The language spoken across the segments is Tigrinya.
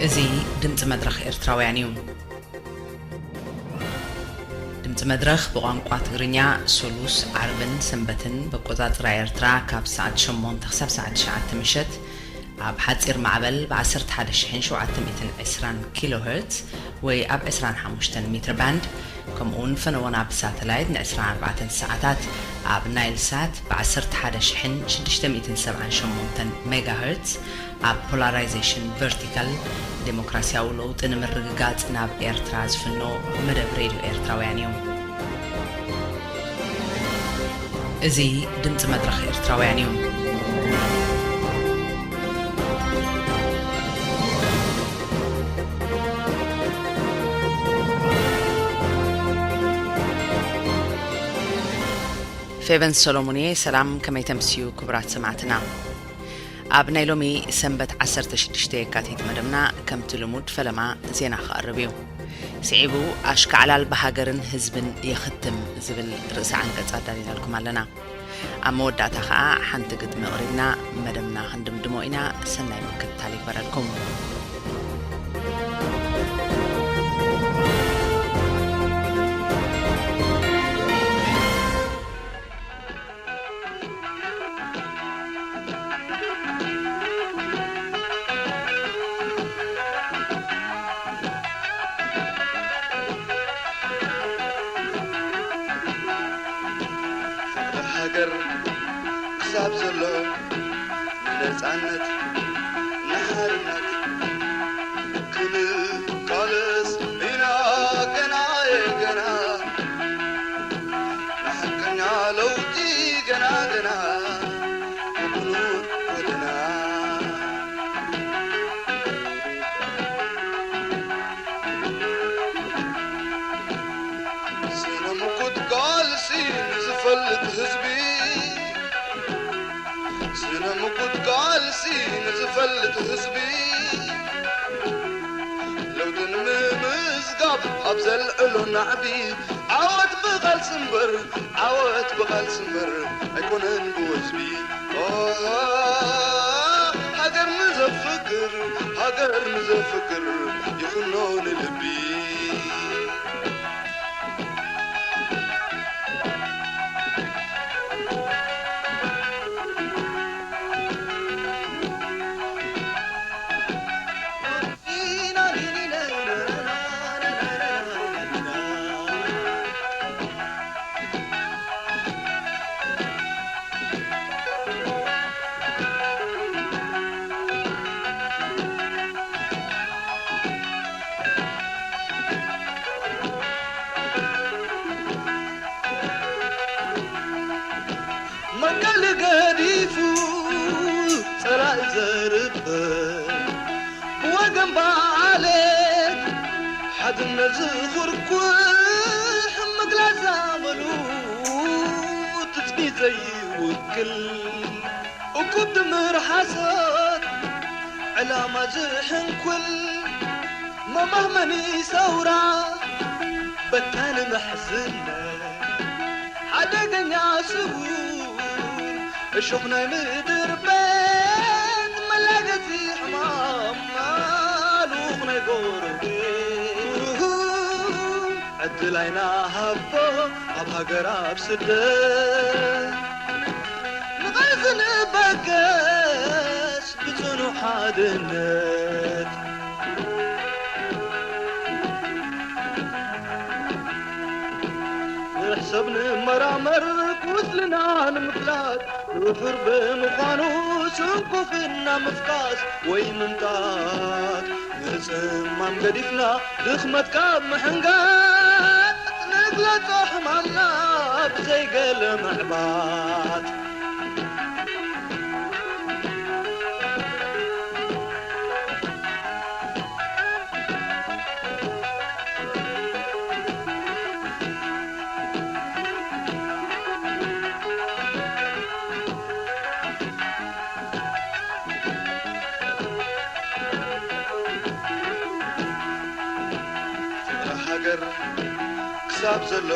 እዚ ድምፂ መድረኽ ኤርትራውያን እዩ። ድምፂ መድረኽ ብቋንቋ ትግርኛ ሶሉስ፣ ዓርብን ሰንበትን ብኣቆፃፅራ ኤርትራ ካብ ሰዓት ሸሞንተ ክሳብ ሰዓት ትሽዓተ ምሸት ኣብ ሓፂር ማዕበል ብ ዓሰርተ ሓደ ሽሕን ሸውዓተ ሚእትን ዕስራን ኪሎ ሄርትዝ ወይ ኣብ ዕስራን ሓሙሽተን ሜትር ባንድ፣ ከምኡ እውን ፈነወና ብሳተላይት ን ዕስራን ኣርባዕተን ሰዓታት ኣብ ናይል ሳት ብ ዓሰርተ ሓደ ሽሕን ሽዱሽተ ሚእትን ሰብዓን ሸሞንተን ሜጋ ሄርትዝ፣ ኣብ ፖላራይዜሽን ቨርቲካል ዴሞክራሲያዊ ለውጢ ንምርግጋጽ ናብ ኤርትራ ዝፍኖ መደብ ሬድዮ ኤርትራውያን እዩ። እዚ ድምጺ መድረኽ ኤርትራውያን እዩ። ፌቨን ሰሎሞን እየ። ሰላም፣ ከመይ ተምስዩ ክቡራት ሰማዕትና? ኣብ ናይ ሎሚ ሰንበት ዓሰርተ ሽዱሽተ የካቲት መደብና ከምቲ ልሙድ ፈለማ ዜና ክቐርብ እዩ። ስዒቡ ኣሽካዕላል ብሃገርን ህዝብን የኽትም ዝብል ርእሰ ዓንቀጽ ኣዳሊናልኩም ኣለና። ኣብ መወዳእታ ኸኣ ሓንቲ ግጥሚ ኣቕሪብና መደብና ክንድምድሞ ኢና። ሰናይ ምክትታል ይግበረልኩም። ፍቕሪ ሃገር ክሳብ ዘሎ፣ ንነጻነት ንሓርነት ክንቃለስ ኢና ገና ገና። ንሓቀኛ ለውጢ ገና ገና ብብሉጽ ጎደና። ስነ ምጉት ቃልሲ ንዝፈልጥ ህዝቢ፣ ስነ ምጉት ቃልሲ ንዝፈልጥ ህዝቢ፣ ለውጢ ንምምዝጋብ ኣብ ዘልዕሎ ናዕቢ፣ ዓወት ብቓልሲ እምበር፣ ዓወት ብቓልሲ እምበር ኣይኮነን ብወዝቢ። ኦ፣ ሃገር ንዘፍቅር፣ ሃገር ንዘፍቅር ይኹኖ ንልቢ። መቀል ገዲፉ ጸላኢ ዘርብብ፣ ብወገን ብዓሌት ሓድነት ዝኹርኩሕ፣ ምግላጽ ኣመሉ ትጽቢት ዘይውክል፣ እኩብ ድምር ሓሶት ዕላማ ዝሕንኩል፣ መማህመኒ ሰውራ በታኒ መሕዝነት፣ ሓደገኛ ስውር እሾኽ ናይ ምድር ቤት፣ መላገጺ ሕማም ማሉኽ ናይ ጎረቤት። ዕድል ኣይናሃቦ ኣብ ሃገር ኣብ ስደት፣ ንቓልሲ ንበገስ ብጽኑዕ ሓድነት። ንሕሰብ ንመራመር ቁስልና ንምፍላጥ፣ ድሑር ብምዃኑ ስንኩፍና ምፍካስ ወይ ምምጣጥ፣ ምጽማም ገዲፍና ድኽመት ካብ ምሕንጋጥ፣ ንግለጾ ሕማምና ብዘይገለ ምዕባጥ። ፍቕሪ ሃገር ክሳብ ዘሎ፣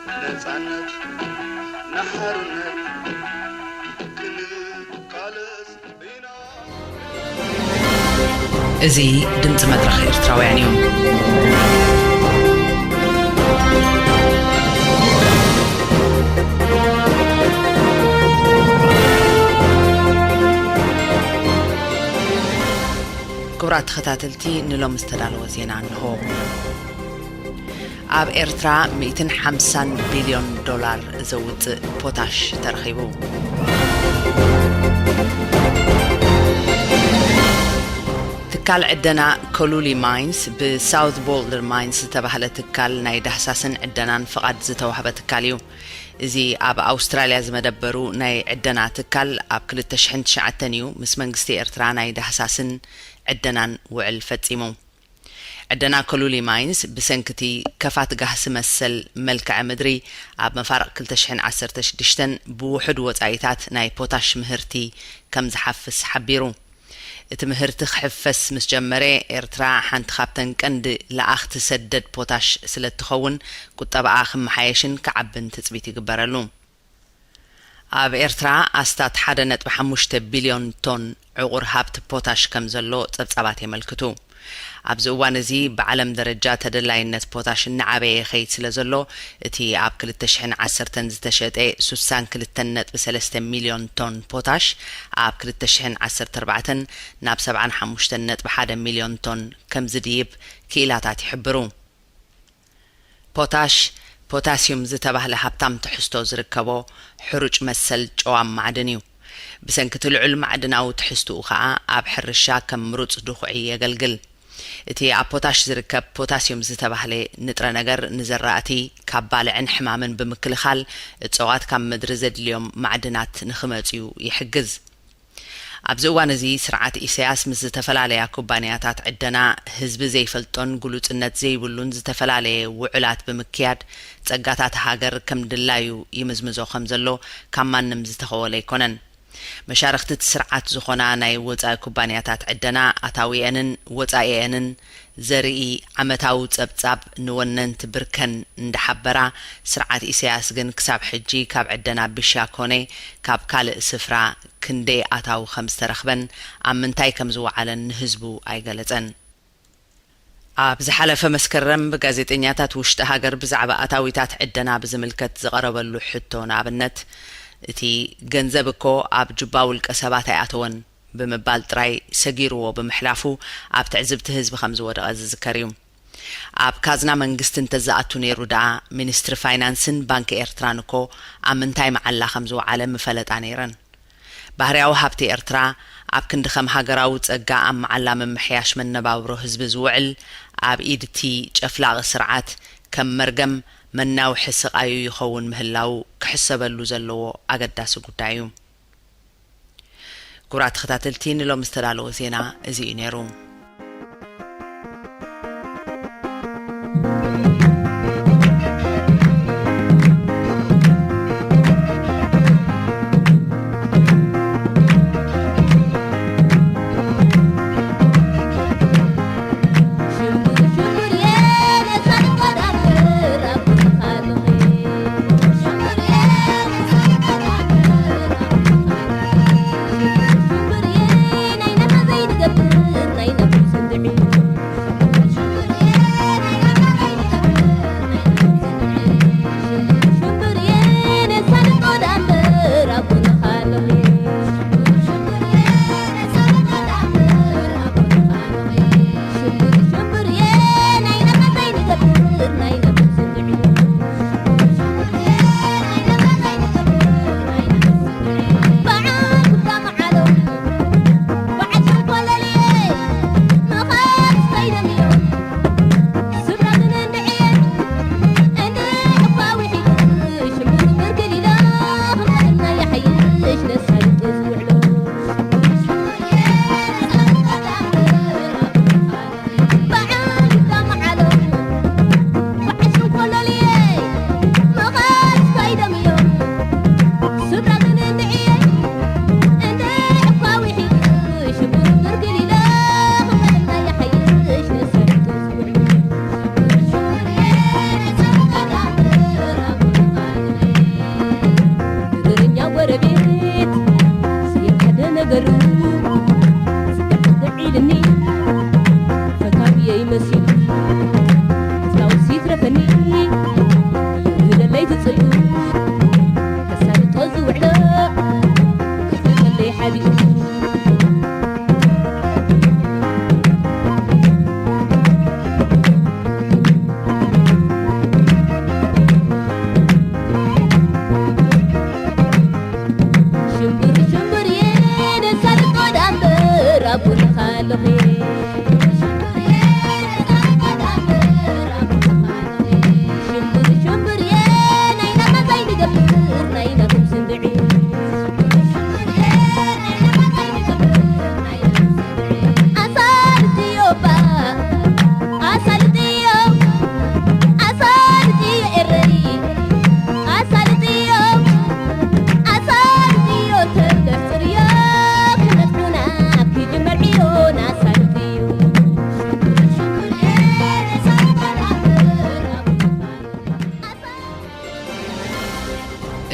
ንነጻነት ንሓርነት ክንቃለስ ኢና። እዚ ድምፂ መድረኽ ኤርትራውያን እዩ። ክቡራት ተኸታተልቲ፣ ንሎም ዝተዳለወ ዜና እንሆ። ኣብ ኤርትራ ሚእትን ሓምሳን ቢልዮን ዶላር ዘውፅእ ፖታሽ ተረኺቡ። ትካል ዕደና ኮሉሊ ማይንስ ብሳውት ቦልደር ማይንስ ዝተባህለ ትካል ናይ ዳህሳስን ዕደናን ፍቓድ ዝተዋህበ ትካል እዩ። እዚ ኣብ ኣውስትራልያ ዝመደበሩ ናይ ዕደና ትካል ኣብ ክልተ ሽሕን ትሽዓተን እዩ ምስ መንግስቲ ኤርትራ ናይ ዳህሳስን ዕደናን ውዕል ፈጺሙ። ዕደና ኮሉሊ ማይንስ ብሰንክቲ ከፋት ጋህሲ መሰል መልክዐ ምድሪ ኣብ መፋርቕ ክልተ ሽሕን ዓሰርተ ሽዱሽተን ብውሑድ ወጻኢታት ናይ ፖታሽ ምህርቲ ከም ዝሓፍስ ሓቢሩ። እቲ ምህርቲ ክሕፈስ ምስ ጀመረ፣ ኤርትራ ሓንቲ ካብተን ቀንዲ ለኣኽቲ ሰደድ ፖታሽ ስለ እትኸውን፣ ቁጠባኣ ክመሓየሽን ክዓብን ትጽቢት ይግበረሉ። ኣብ ኤርትራ ኣስታት ሓደ ነጥቢ ሓሙሽተ ቢልዮን ቶን ዕቑር ሃብቲ ፖታሽ ከም ዘሎ ጸብጻባት የመልክቱ። ኣብዚ እዋን እዚ ብዓለም ደረጃ ተደላይነት ፖታሽ እናዓበየ ይኸይድ ስለ ዘሎ፣ እቲ ኣብ ክልተ ሽሕን ዓሰርተን ዝተሸጠ ሱሳን ክልተን ነጥቢ ሰለስተ ሚልዮን ቶን ፖታሽ ኣብ ክልተ ሽሕን ዓሰርተ ኣርባዕተን ናብ ሰብዓን ሓሙሽተን ነጥቢ ሓደ ሚልዮን ቶን ከም ዝድይብ ክኢላታት ይሕብሩ። ፖታሽ፣ ፖታስዩም ዝተባህለ ሃብታም ትሕዝቶ ዝርከቦ ሕሩጭ መሰል ጨዋም ማዕድን እዩ። ብሰንኪ እቲ ልዑል ማዕድናዊ ትሕዝትኡ ኸኣ ኣብ ሕርሻ ከም ምሩጽ ድኹዒ የገልግል። እቲ ኣብ ፖታሽ ዝርከብ ፖታስዩም ዝተባህለ ንጥረ ነገር ንዘራእቲ ካብ ባልዕን ሕማምን ብምክልኻል፣ እጽዋት ካብ ምድሪ ዘድልዮም ማዕድናት ንኽመጽዩ ይሕግዝ። ኣብዚ እዋን እዚ ስርዓት ኢሳያስ ምስ ዝተፈላለያ ኩባንያታት ዕደና ህዝቢ ዘይፈልጦን ግሉጽነት ዘይብሉን ዝተፈላለየ ውዕላት ብምክያድ ጸጋታት ሃገር ከም ድላዩ ይምዝምዞ ከም ዘሎ ካብ ማንም ዝተኸወለ ኣይኮነን። መሻርኽቲ እቲ ስርዓት ዝኾና ናይ ወጻኢ ኩባንያታት ዕደና ኣታዊአንን ወጻኢአንን ዘርኢ ዓመታዊ ጸብጻብ ንወነንቲ ብርከን እንዳሓበራ፣ ስርዓት ኢሳያስ ግን ክሳብ ሕጂ ካብ ዕደና ቢሻ ኮነ ካብ ካልእ ስፍራ ክንደይ ኣታዊ ከም ዝተረኽበን ኣብ ምንታይ ከም ዝወዓለን ንህዝቡ ኣይገለጸን። ኣብ ዝሓለፈ መስከረም ብጋዜጠኛታት ውሽጢ ሃገር ብዛዕባ ኣታዊታት ዕደና ብዝምልከት ዝቐረበሉ ሕቶ ንኣብነት፣ እቲ ገንዘብ እኮ ኣብ ጁባ ውልቀ ሰባት ኣይኣተወን ብምባል ጥራይ ሰጊርዎ ብምሕላፉ ኣብ ትዕዝብቲ ህዝቢ ከም ዝወደቐ ዝዝከር እዩ። ኣብ ካዝና መንግስቲ እንተዝኣቱ ነይሩ ደኣ ሚኒስትሪ ፋይናንስን ባንኪ ኤርትራን እኮ ኣብ ምንታይ መዓላ ከም ዝወዓለ ምፈለጣ ነይረን። ባህርያዊ ሃብቲ ኤርትራ ኣብ ክንዲ ከም ሃገራዊ ጸጋ ኣብ መዓላ ምምሕያሽ መነባብሮ ህዝቢ ዝውዕል ኣብ ኢድ እቲ ጨፍላቒ ስርዓት ከም መርገም መናውሒ ስቓዩ ይኸውን ምህላው ክሕሰበሉ ዘለዎ ኣገዳሲ ጉዳይ እዩ። ክቡራት ተኸታተልቲ፣ ንሎም ዝተዳለወ ዜና እዚ እዩ ነይሩ።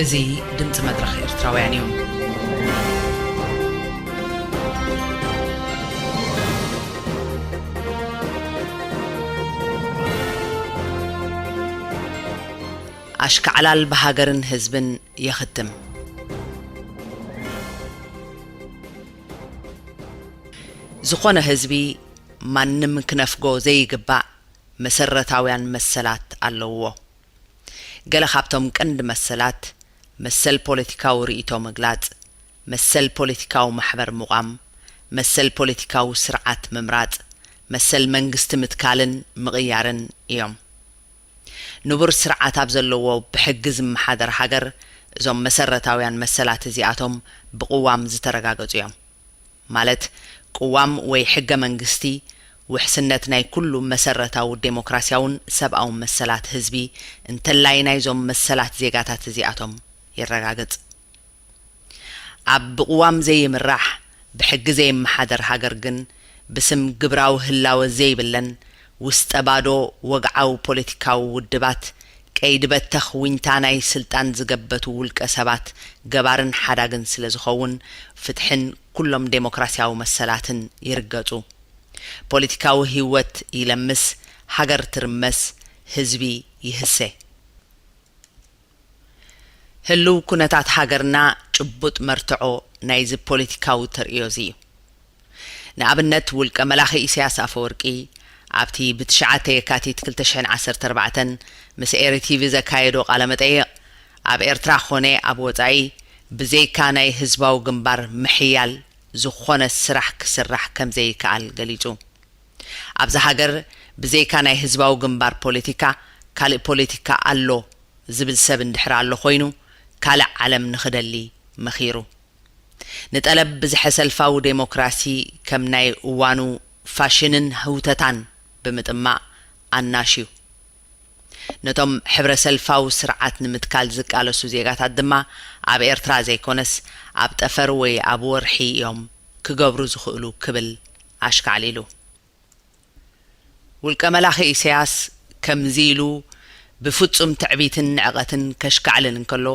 እዚ ድምፂ መድረኽ ኤርትራውያን እዩ። ኣሽካዕላል ብሃገርን ህዝብን የኽትም። ዝኾነ ህዝቢ ማንም ክነፍጎ ዘይግባእ መሰረታውያን መሰላት ኣለውዎ። ገለ ካብቶም ቀንዲ መሰላት፣ መሰል ፖለቲካዊ ርእይቶ ምግላጽ፣ መሰል ፖለቲካዊ ማሕበር ምቋም፣ መሰል ፖለቲካዊ ስርዓት ምምራጽ፣ መሰል መንግስቲ ምትካልን ምቕያርን እዮም። ንቡር ስርዓት ኣብ ዘለዎ ብሕጊ ዝመሓደር ሃገር፣ እዞም መሰረታውያን መሰላት እዚኣቶም ብቅዋም ዝተረጋገጹ እዮም። ማለት፣ ቅዋም ወይ ሕገ መንግስቲ፣ ውሕስነት ናይ ኩሉ መሰረታዊ ዴሞክራሲያውን ሰብኣውን መሰላት ህዝቢ፣ እንተላይ ናይዞም መሰላት ዜጋታት እዚኣቶም የረጋግጽ። ኣብ ብቅዋም ዘይምራሕ፣ ብሕጊ ዘይመሓደር ሃገር ግን፣ ብስም ግብራዊ ህላወ ዘይብለን፣ ውስጠ ባዶ ወግዓዊ ፖለቲካዊ ውድባት፣ ቀይዲ በተኽ ዊንታ ናይ ስልጣን ዝገበቱ ውልቀ ሰባት ገባርን ሓዳግን ስለ ዝኸውን፣ ፍትሕን ኩሎም ዴሞክራሲያዊ መሰላትን ይርገጹ። ፖለቲካዊ ህይወት ይለምስ፣ ሃገር ትርመስ፣ ህዝቢ ይህሰ። ህልው ኩነታት ሃገርና ጭቡጥ መርትዖ ናይዚ ፖለቲካዊ ተርእዮ እዚ እዩ። ንኣብነት፣ ውልቀ መላኺ ኢሳያስ ኣፈወርቂ ኣብቲ ብትሽዓተ የካቲት ክልተ ሽሕን ዓሰርተ ኣርባዕተን ምስ ኤሪ ቲቪ ዘካየዶ ቃለ መጠይቕ፣ ኣብ ኤርትራ ኾነ ኣብ ወጻኢ ብዘይካ ናይ ህዝባዊ ግንባር ምሕያል ዝኾነ ስራሕ ክስራሕ ከም ዘይከኣል ገሊጹ። ኣብዛ ሃገር ብዘይካ ናይ ህዝባዊ ግንባር ፖለቲካ ካልእ ፖለቲካ ኣሎ ዝብል ሰብ እንድሕር ኣሎ ኮይኑ፣ ካልእ ዓለም ንኽደሊ መኺሩ። ንጠለብ ብዝሐ ሰልፋዊ ዴሞክራሲ ከም ናይ እዋኑ ፋሽንን ህውተታን ብምጥማቕ ኣናሽዩ። ነቶም ሕብረ ሰልፋዊ ስርዓት ንምትካል ዝቃለሱ ዜጋታት ድማ ኣብ ኤርትራ ዘይኮነስ ኣብ ጠፈር ወይ ኣብ ወርሒ እዮም ክገብሩ ዝኽእሉ ክብል ኣሽካዕሊሉ። ውልቀ መላኺ ኢሳያስ ከምዚ ኢሉ ብፍጹም ትዕቢትን ንዕቐትን ከሽካዕልል እንከሎ፣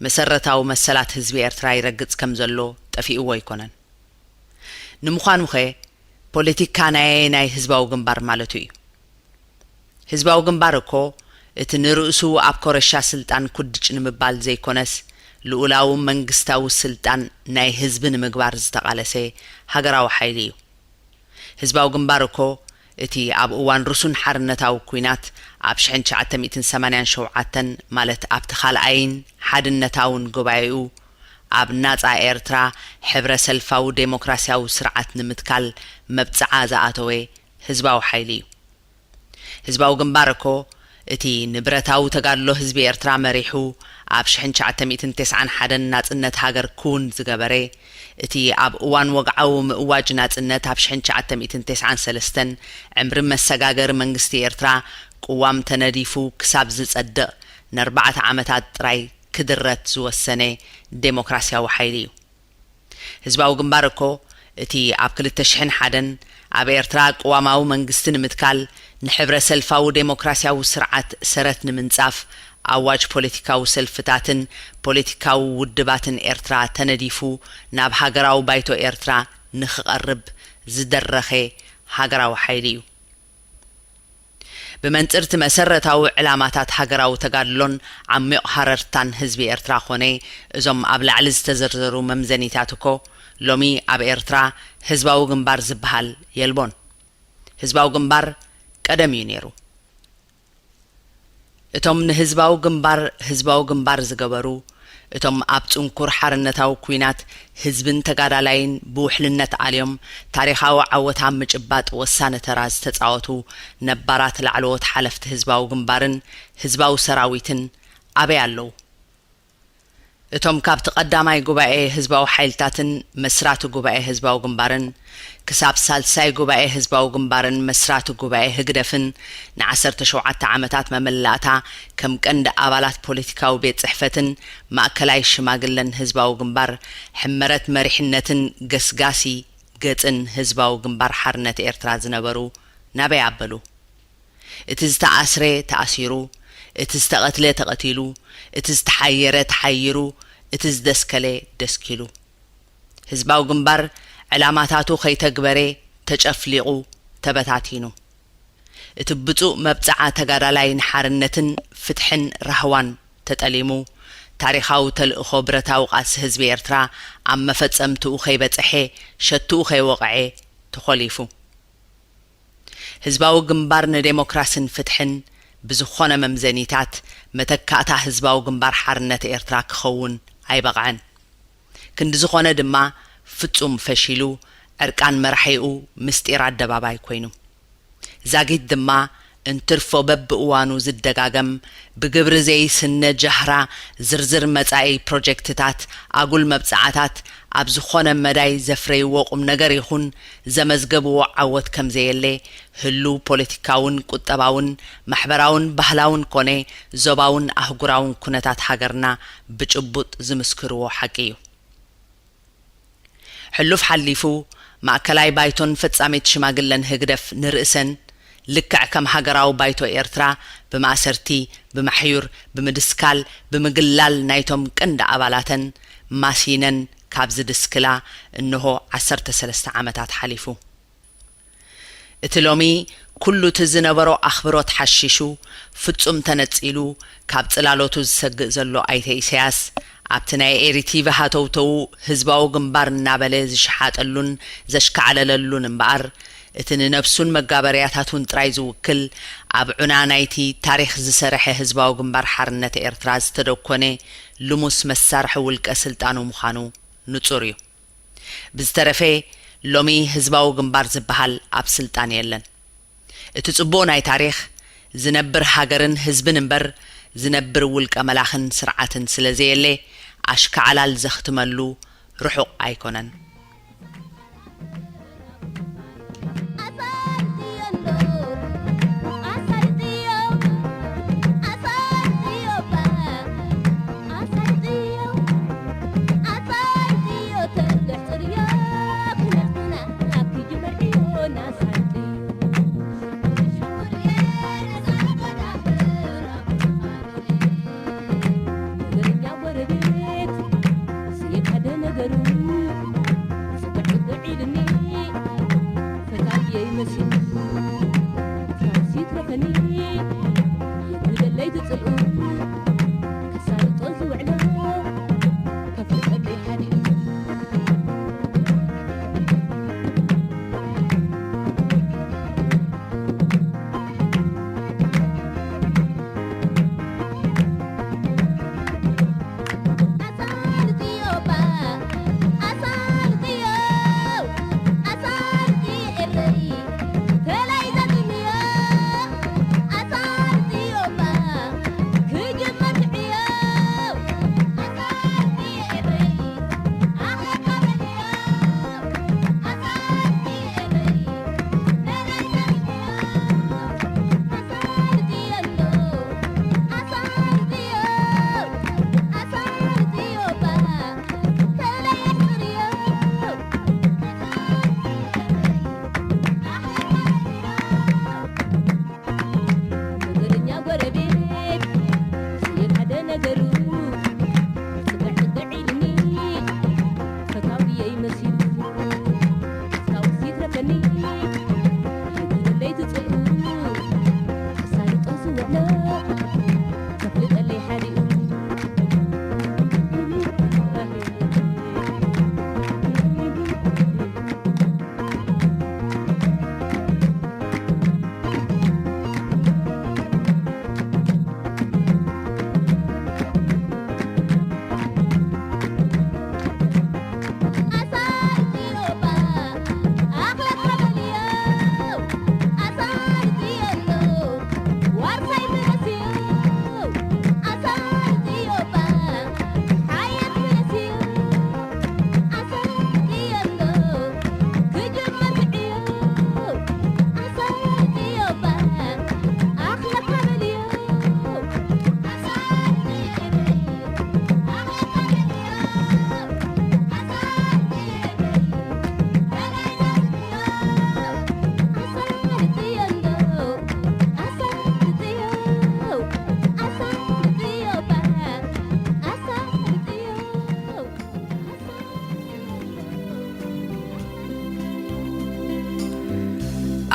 መሰረታዊ መሰላት ህዝቢ ኤርትራ ይረግጽ ከም ዘሎ ጠፊእዎ ኣይኮነን። ንምዃኑኸ፣ ፖለቲካ ናይ ኣየናይ ህዝባዊ ግንባር ማለቱ እዩ? ህዝባዊ ግንባር እኮ፣ እቲ ንርእሱ ኣብ ኮረሻ ስልጣን ኩድጭ ንምባል ዘይኮነስ፣ ልኡላዊ መንግስታዊ ስልጣን ናይ ህዝቢ ንምግባር ዝተቓለሰ ሃገራዊ ሓይሊ እዩ። ህዝባዊ ግንባር እኮ፣ እቲ ኣብ እዋን ርሱን ሓርነታዊ ኲናት ኣብ ሽሕን ትሽዓተ ሚእትን ሰማንያን ሸውዓተን፣ ማለት ኣብቲ ካልኣይን ሓድነታውን ጉባኤኡ፣ ኣብ ናጻ ኤርትራ ሕብረ ሰልፋዊ ዴሞክራሲያዊ ስርዓት ንምትካል መብጽዓ ዝኣተወ ህዝባዊ ሓይሊ እዩ። ህዝባዊ ግንባር እኮ፣ እቲ ንብረታዊ ተጋድሎ ህዝቢ ኤርትራ መሪሑ ኣብ ሽሕን ትሽዓተ ሚእትን ተስዓን ሓደን ናጽነት ሃገር ክውን ዝገበረ፣ እቲ ኣብ እዋን ወግዓዊ ምእዋጅ ናጽነት ኣብ ሽሕን ትሽዓተ ሚእትን ተስዓን ሰለስተን ዕምሪ መሰጋገሪ መንግስቲ ኤርትራ ቅዋም ተነዲፉ ክሳብ ዝጸድቕ ንኣርባዕተ ዓመታት ጥራይ ክድረት ዝወሰነ ዴሞክራሲያዊ ሓይሊ እዩ። ህዝባዊ ግንባር እኮ፣ እቲ ኣብ ክልተ ሽሕን ሓደን ኣብ ኤርትራ ቅዋማዊ መንግስቲ ንምትካል፣ ንሕብረ ሰልፋዊ ዴሞክራሲያዊ ስርዓት ሰረት ንምንጻፍ፣ ኣዋጅ ፖለቲካዊ ሰልፍታትን ፖለቲካዊ ውድባትን ኤርትራ ተነዲፉ ናብ ሃገራዊ ባይቶ ኤርትራ ንኽቐርብ ዝደረኸ ሃገራዊ ሓይሊ እዩ። ብመንጽር እቲ መሰረታዊ ዕላማታት ሃገራዊ ተጋድሎን ዓሚቕ ሃረርታን ህዝቢ ኤርትራ ኮነ፣ እዞም ኣብ ላዕሊ ዝተዘርዘሩ መምዘኒታት እኮ፣ ሎሚ ኣብ ኤርትራ ህዝባዊ ግንባር ዝበሃል የልቦን። ህዝባዊ ግንባር ቀደም እዩ ነይሩ። እቶም ንህዝባዊ ግንባር ህዝባዊ ግንባር ዝገበሩ፣ እቶም ኣብ ጽንኩር ሓርነታዊ ኲናት ህዝብን ተጋዳላይን ብውሕልነት ኣልዮም ታሪኻዊ ዓወት ኣብ ምጭባጥ ወሳኒ ተራ ዝተጻወቱ ነባራት ላዕለዎት ሓለፍቲ ህዝባዊ ግንባርን ህዝባዊ ሰራዊትን ኣበይ ኣለዉ? እቶም ካብቲ ቀዳማይ ጉባኤ ህዝባዊ ሓይልታትን መስራቲ ጉባኤ ህዝባዊ ግንባርን ክሳብ ሳልሳይ ጉባኤ ህዝባዊ ግንባርን መስራቲ ጉባኤ ህግደፍን ንዓሰርተ ሸውዓተ ዓመታት መመላእታ ከም ቀንዲ ኣባላት ፖለቲካዊ ቤት ጽሕፈትን ማእከላይ ሽማግለን ህዝባዊ ግንባር ሕመረት መሪሕነትን ገስጋሲ ገጽን ህዝባዊ ግንባር ሓርነት ኤርትራ ዝነበሩ ናበይ ኣበሉ? እቲ ዝተኣስረ ተኣሲሩ፣ እቲ ዝተቐትለ ተቐቲሉ፣ እቲ ዝተሓየረ ተሓይሩ፣ እቲ ዝደስከለ ደስኪሉ። ህዝባዊ ግንባር ዕላማታቱ ከይተግበረ ተጨፍሊቑ፣ ተበታቲኑ። እቲ ብጹእ መብጽዓ ተጋዳላይ ንሓርነትን ፍትሕን ራህዋን ተጠሊሙ፣ ታሪኻዊ ተልእኾ ብረታዊ ቃልሲ ህዝቢ ኤርትራ ኣብ መፈጸምትኡ ከይበጽሐ፣ ሸትኡ ከይወቕዐ ተኾሊፉ። ህዝባዊ ግንባር ንዴሞክራስን ፍትሕን ብዝኾነ መምዘኒታት መተካእታ ህዝባዊ ግንባር ሓርነት ኤርትራ ክኸውን ኣይበቕዐን። ክንዲ ዝኾነ ድማ ፍጹም ፈሺሉ፣ ዕርቃን መራሒኡ ምስጢር ኣደባባይ ኮይኑ። ዛጊት ድማ እንትርፎ በብእዋኑ ዝደጋገም ብግብሪ ዘይስነ ጃህራ ዝርዝር መጻኢ ፕሮጀክትታት፣ ኣጉል መብጽዓታት ኣብ ዝኾነ መዳይ ዘፍረይዎ ቁም ነገር ይኹን ዘመዝገብዎ ዓወት ከም ዘየለ ህሉው ፖለቲካውን ቁጠባውን ማሕበራውን ባህላውን ኮነ ዞባውን ኣህጉራውን ኩነታት ሃገርና ብጭቡጥ ዝምስክርዎ ሓቂ እዩ። ሕሉፍ ሓሊፉ ማእከላይ ባይቶን ፈጻሚት ሽማግለን ህግደፍ ንርእሰን ልክዕ ከም ሃገራዊ ባይቶ ኤርትራ ብማእሰርቲ፣ ብማሕዩር፣ ብምድስካል፣ ብምግላል ናይቶም ቀንዲ ኣባላተን ማሲነን ካብ ዝድስክላ እንሆ ዓሰርተ ሰለስተ ዓመታት ሓሊፉ። እቲ ሎሚ ኩሉ እቲ ዝነበሮ ኣኽብሮት ሓሺሹ ፍጹም ተነጺሉ ካብ ጽላሎቱ ዝሰግእ ዘሎ ኣይተ ኢሳያስ ኣብቲ ናይ ኤሪ ቲቪ ሃተውተው ህዝባዊ ግንባር እናበለ ዝሸሓጠሉን ዘሽካዕለለሉን እምበኣር እቲ ንነብሱን መጋበርያታቱን ጥራይ ዝውክል ኣብ ዑና ናይቲ ታሪኽ ዝሰረሐ ህዝባዊ ግንባር ሓርነት ኤርትራ ዝተደኮነ ልሙስ መሳርሒ ውልቀ ስልጣኑ ምዃኑ ንጹር እዩ። ብዝተረፈ ሎሚ ህዝባዊ ግንባር ዝበሃል ኣብ ስልጣን የለን። እቲ ጽቡቕ ናይ ታሪኽ ዝነብር ሃገርን ህዝብን እምበር ዝነብር ውልቀ መላኽን ስርዓትን ስለ ዘየለ ኣሽካዕላል ዘኽትመሉ ርሑቕ ኣይኮነን። ነገረኛ ጎረቤት ዘይካደ ነገሩ ጽግዕ ጽግዕ ኢልኒ ፈታየ ይመስል ፍራንስ ይትረፈኒ የጉደለይ ትጽልኡ ከሳልጦ ዝውዕሎ ከፍልጠለይ ሓዲኡ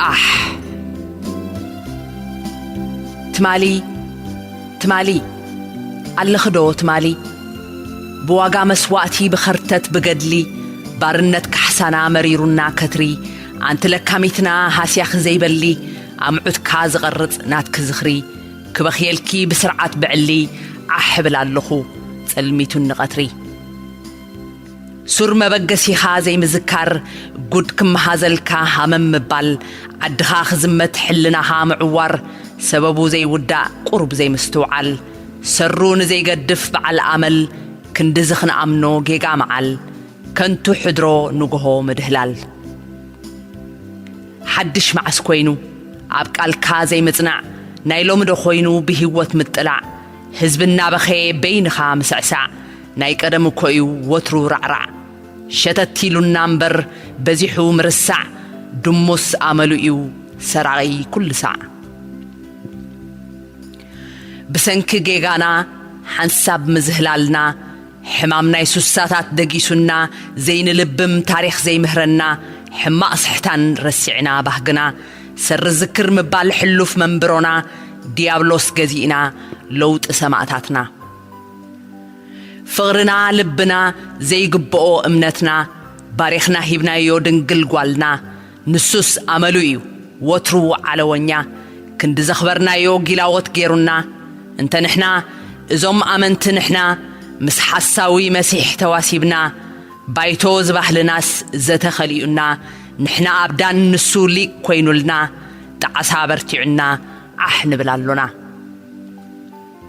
ኣሕ! ትማሊ፣ ትማሊ፣ ኣለኽዶ ትማሊ? ብዋጋ መስዋእቲ፣ ብኸርተት፣ ብገድሊ፣ ባርነት ካሕሳና መሪሩና ከትሪ፣ ኣንቲ ለካሚትና ሃስያኺ ዘይበሊ፣ ኣምዑትካ ዝቐርጽ ናትኪ ዝኽሪ፣ ክበኽየልኪ ብስርዓት ብዕሊ፣ ዓሕ እብል ኣለኹ ጸልሚቱኒ ቀትሪ። ሱር መበገሲኻ ዘይምዝካር፣ ጉድ ክመሃዘልካ ሃመም ምባል፣ ዓድኻ ክዝመት ሕልናኻ ምዕዋር፣ ሰበቡ ዘይውዳእ ቁሩብ ዘይምስትውዓል፣ ሰሩ ንዘይገድፍ በዓል ኣመል፣ ክንድዚ ክንኣምኖ ጌጋ መዓል፣ ከንቱ ሕድሮ ንግሆ ምድህላል። ሓድሽ መዓስ ኮይኑ ኣብ ቃልካ ዘይምጽናዕ፣ ናይ ሎሚ ዶ ኮይኑ ብህይወት ምጥላዕ፣ ህዝቢ እናበኸየ በይንኻ ምስዕሳዕ፣ ናይ ቀደም እኮ እዩ ወትሩ ራዕራዕ። ሸተት ኢሉና እምበር በዚሑ ምርሳዕ፣ ድሙስ ኣመሉ እዩ ሰራቒ ኩሉ ሳዕ። ብሰንኪ ጌጋና ሓንሳብ ምዝህላልና፣ ሕማም ናይ ሱሳታት ደጊሱና፣ ዘይንልብም ታሪኽ ዘይምህረና፣ ሕማቕ ስሕታን ረሲዕና ባህግና፣ ሰሪ ዝክር ምባል ሕሉፍ መንብሮና፣ ዲያብሎስ ገዚእና ለውጢ ሰማእታትና። ፍቕርና ልብና ዘይግብኦ እምነትና፣ ባሪኽና ሂብናዮ ድንግል ጓልና፣ ንሱስ ኣመሉ እዩ ወትሩ ዓለወኛ፣ ክንዲ ዘኽበርናዮ ጊላዎት ጌሩና። እንተ ንሕና እዞም ኣመንቲ ንሕና፣ ምስ ሓሳዊ መሲሕ ተዋሲብና፣ ባይቶ ዝባህልናስ ዘተ ኸሊኡና፣ ንሕና ኣብዳን ንሱ ሊቅ ኮይኑልና፣ ጣዕሳ በርቲዑና ዓሕ ንብል ኣሎና።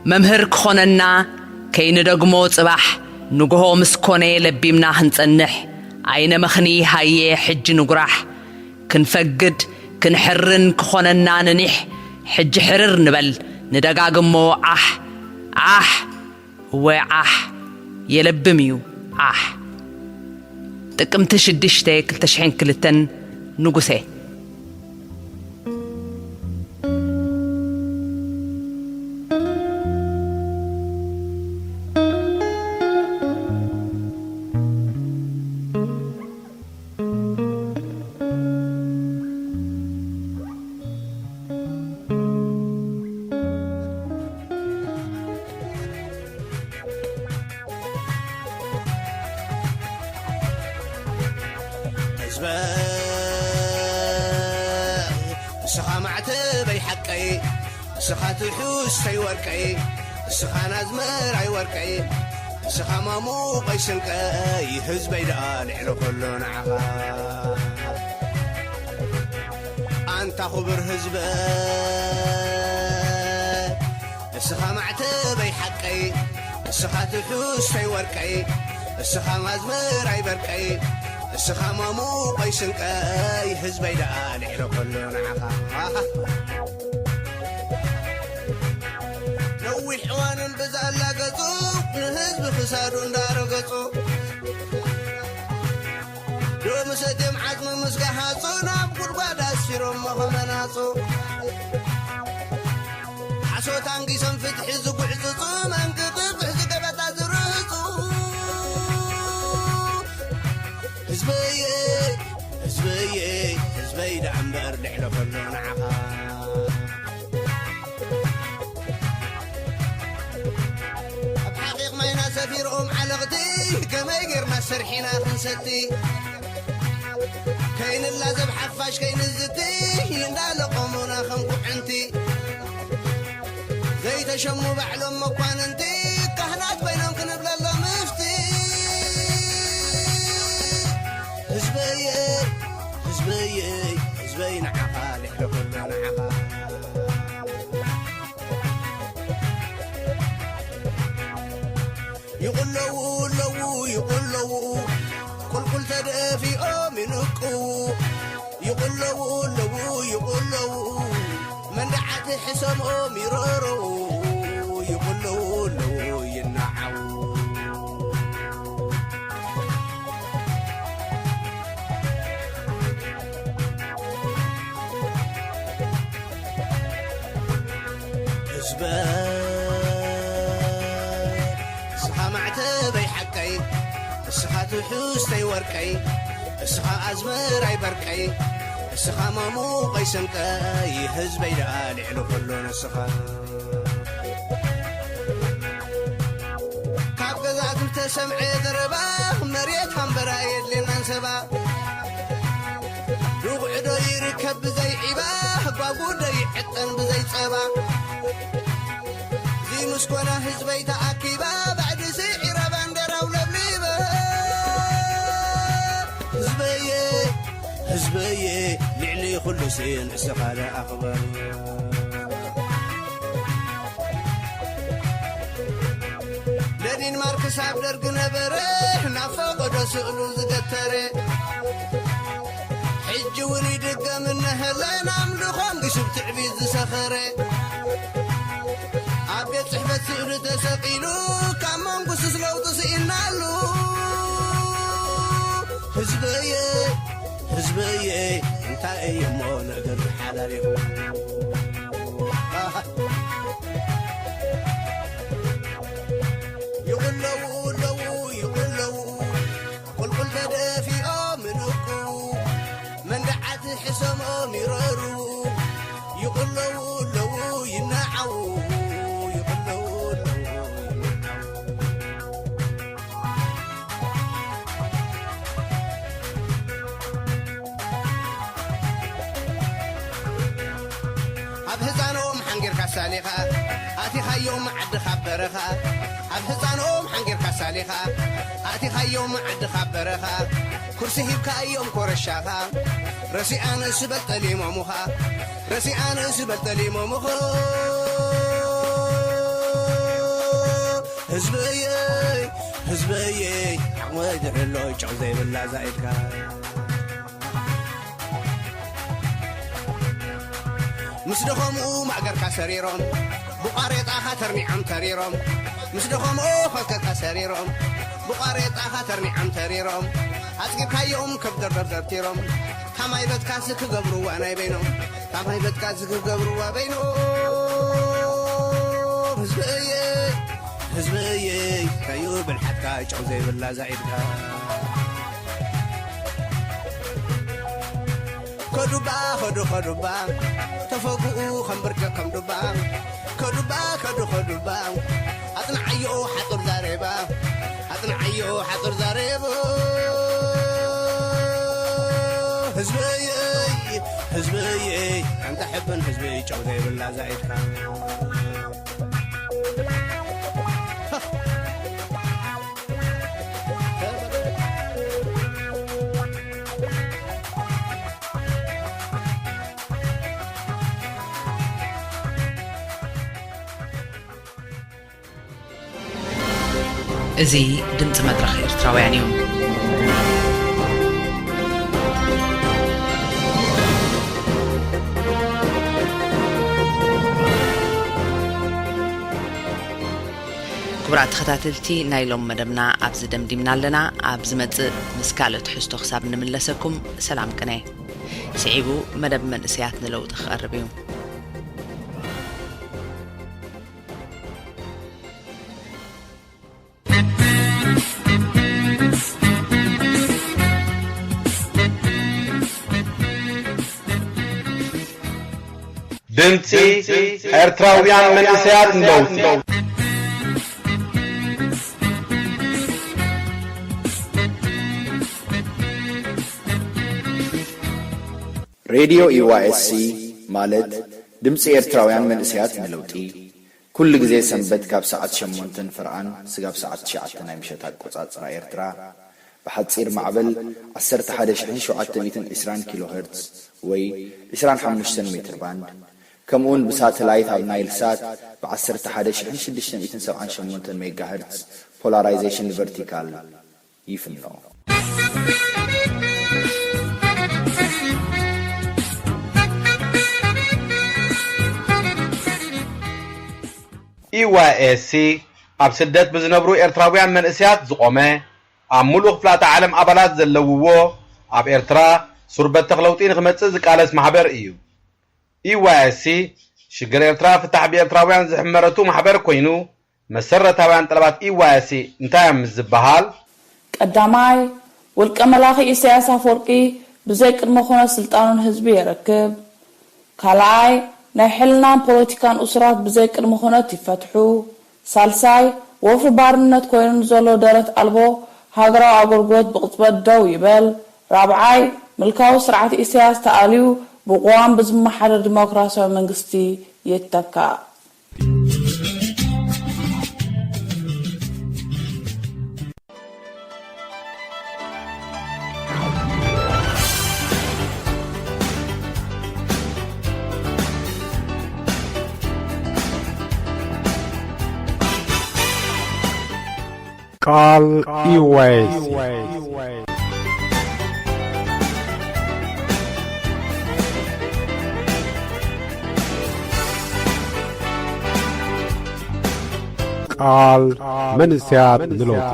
መምህር ክኾነና ከይንደግሞ ጽባሕ፣ ንግሆ ምስ ኮነ ለቢምና ክንጸንሕ፣ ኣይነመኽኒ ሃየ ሕጂ ንጉራሕ። ክንፈግድ ክንሕርን ክኾነና ንኒሕ፣ ሕጂ ሕርር ንበል ንደጋግሞ ዓሕ፣ ዓሕ፣ እወ ዓሕ፣ የለብም እዩ ዓሕ። ጥቅምቲ ሽዱሽተ ክልተ ሽሕን ክልተን ንጉሴ። ህዝበይ፣ ንስኻ ማዕተበይ ሓቀይ፣ ንስኻ ትሑዝተይ ወርቀይ፣ ንስኻ ናዝመራይ ወርቀይ፣ ንስኻ ማሙቐይ ስንቀይ፣ ህዝበይ ደኣ ልዕሊ ኩሉ ንዓኻ። ኣንታ ክቡር ህዝበይ፣ እስኻ ማዕተበይ ሓቀይ፣ እስኻ ትሑዝተይ ወርቀይ፣ እስኻ ኣዝመራይ በርቀይ፣ እስኻ ማሙቐይ ስንቀይ፣ ህዝበይ ደኣ ልዕሊ ኩሉ ንዓኻ። ነዊሕ እዋን ብዛላ ገጹ፣ ንህዝቢ ክሳዱ እንዳረገጹ፣ ሎሚ ሰትዮም ዓጽሚ ምስ ገሃጹ፣ ናብ ጉድጓድ ኣስፊሮሞ ከመናጹ። ሓሶት ኣንጊሶም ፍትሒ ዝጉዕጽጹ፣ መንግግብሕ ዝገበታ ዝርህጹ። ህዝበየ፣ ህዝበየ፣ ህዝበይ ደኣ እምበር ልዕሊ ኩሉ ንዓኻ። ኣብ ሓቒቕ ማይና ሰፊሮም ዓለቕቲ፣ ከመይ ጌርና ሰርሒና ክንሰቲ? ከይንላዘብ ሓፋሽ ከይንዝቲ፣ እንዳለቆሙና ከም ኩዕንቲ። ዘይተሸሙ ባዕሎም መኳንንቲ፣ ካህናት ኮይኖም ክንብለሎም ምፍቲ። ህዝበየ፣ ህዝበየ፣ ህዝበይ ንዓኻ ልዕሊ ኩሉ ንዓኻ። ይቕለዉ ኣለዉ ይቕለዉ፣ ቁልቁል ተደፊኦም ይንቅዉ። ይቕለዉ ኣለዉ ይቕለዉ፣ መንደዓት ሕሰምኦም ይረረዉ። ይቕለዉ ኣለዉ ይነዓዉ። ህዝበይ፣ እስኻ ማዕተበይ ሓቀይ፣ እስኻ ትሑዝተይ ወርቀይ፣ እስኻ ኣዝመራይ በርቀይ፣ ንስኻ ማሙ ቀይሰንቀይ ህዝበይ ደኣ ልዕሊ ኩሉ ንስኻ። ካብ ገዛእቲ ዝተሰምዐ ዘረባ፣ መሬት ሃምበራ የድልየናን ሰባ። ርጉዕዶ ይርከብ ብዘይ ዒባ፣ ጓጉዶ ይዕጠን ብዘይ ጸባ። እዚ ምስኮና ህዝበይ ተኣኪባ፣ ባዕዲ ስዒራ ባንዴራው ለብሊበ። ህዝበየ፣ ህዝበየ፣ ልዕሊ ኩሉ ስን እስኻ ደኣ ኣኽበር። ለኒን ማርክስ ኣብ ደርግ ነበረ፣ ናብ ፈቐዶ ስእሉ ዝገተረ። ሕጂ እውን ይድገም እነሀለን ኣምልኾም ግሽብ ትዕቢት ዝሰኸረ። ኣብ ቤት ጽሕፈት ስእሉ ተሰቒሉ፣ ካብ መንጉስስ ለውጢ ስኢናሉ። ህዝበየ፣ ህዝበየ፣ እንታይ እዩሞ ነገር ሓላል ይኹን። ይቕለዉ ኣለዉ፣ ይቕለዉ፣ ቁልቁል ተደፊኦም እንቁ፣ መንደዓት ሕሰሞም ይረሩ። ይቕለዉ ኣለዉ፣ ይነዓዉ፣ ይቕለዉ ኣለዉ፣ ይነዓዉ። ኣብ ህፃኖም ሓንጊርካ ሳሌኻ ኣቲኻዮም ዓድኻ በረኻ። ኣብ ህፃኖም ሓንጊርካ ሳሌኻ ኣቲኻዮም ዓድኻ በረኻ። ኩርሲ ሂብካ እዮም ኮረሻኻ ረሲኣን ስበል ጠሊሞምኻ። ረሲኣን ስበል ጠሊሞምኻ። ህዝበየ፣ ህዝበየ፣ ዓቕመይ ድሕሎ ጨው ዘይብላ ዛኢድካ። ምስ ደኸሙ ማእገርካ ሰሪሮም፣ ብቋሬጣኻ ተርኒዖም ተሪሮም። ምስ ደኸሙ ኸልከካ ሰሪሮም፣ ብቋሬጣኻ ተርኒዖም ተሪሮም። ኣጽጊብካዮም ከብደርደር ደርቲሮም፣ ታማይ በትካሲ ክገብርዋ ናይ በይኖም። ታማይ በትካሲ ክገብርዋ በይኖም። ህዝበየ፣ ህዝበየ፣ ከዩ ብልሓትካ ጨው ዘይብላ ዛኢድካ። ከዱባ፣ ከዱ፣ ከዱባ፣ ተፈጉኡ ከም ብርጭቕ ከም ዱባ። ከዱባ፣ ከዱ፣ ከዱባ፣ ኣጽንዓዮ ሓጹር ዛሬባ። ኣጽንዓዮ ሓጹር ዛሬባ። ህዝበየ፣ ህዝበየ፣ ኣንታ ሕብን ህዝበይ ጨው ዘይብላ ዛኢድካ። እዚ ድምጺ መድረኽ ኤርትራውያን እዩ። ክቡራት ተኸታተልቲ፣ ናይ ሎም መደብና ኣብዚ ደምዲምና ኣለና። ኣብ ዝመጽእ ምስ ካልእ ትሕዝቶ ክሳብ ንምለሰኩም፣ ሰላም ቅነ። ስዒቡ መደብ መንእሰያት ንለውጢ ክቐርብ እዩ። ድምጺ ኤርትራውያን መንእሰያት ንለውጢ። ሬድዮ ዩ ዋይ ኤስ ሲ ማለት ድምጺ ኤርትራውያን መንእሰያት ንለውጢ፣ ኩሉ ግዜ ሰንበት ካብ ሰዓት ሸሞንተ ንፍርቓን ስጋብ ሰዓት ትሽዓተ ናይ ምሸት ኣቆጻጽራ ኤርትራ፣ ብሓጺር ማዕበል ዓሰርተ ሓደ ሽሕን ሸውዓተ ሚእትን ዕስራን ኪሎ ሄርትዝ ወይ ዕስራን ሓሙሽተን ሜትር ባንድ፣ ከምኡውን ብሳተላይት ኣብ ናይል ሳት ብ ዓሰርተ ሓደ ሽሕን ሽዱሽተ ሚእትን ሰብዓን ሸሞንተን ሜጋ ሄርትዝ ፖላራይዜሽን ቨርቲካል ይፍኖ። ኢ ዋይ ኤስ ሲ ኣብ ስደት ብዝነብሩ ኤርትራውያን መንእሰያት ዝቖመ፣ ኣብ ሙሉእ ክፍላተ ዓለም ኣባላት ዘለውዎ፣ ኣብ ኤርትራ ሱር በተኽ ለውጢ ንኽመጽእ ዝቃለስ ማሕበር እዩ። ኢ ዋይ ኤስ ሲ ሽግር ኤርትራ ፍታሕ ብኤርትራውያን ዝሕመረቱ ማሕበር ኮይኑ፣ መሰረታውያን ጠለባት ኢ ዋይ ኤስ ሲ እንታይ እዮም ምስ ዝበሃል? ቀዳማይ፣ ውልቀ መላኺ ኢሳያስ ኣፈወርቂ ብዘይ ቅድመ ኩነት ስልጣኑን ህዝቢ የረክብ። ካልኣይ፣ ናይ ሕልናን ፖለቲካን እሱራት ብዘይ ቅድመ ኩነት ይፈትሑ። ሳልሳይ፣ ወፍሪ ባርነት ኮይኑ ንዘሎ ደረት ኣልቦ ሃገራዊ ኣገልግሎት ብቕጽበት ደው ይበል። ራብዓይ፣ ምልካዊ ስርዓት ኢሳያስ ተኣልዩ ብቅዋም ብዝመሓደር ዲሞክራሲያዊ መንግስቲ ይተካእ። ቃል ኢወይስ። ቃል መንእሰያት ንለውጢ።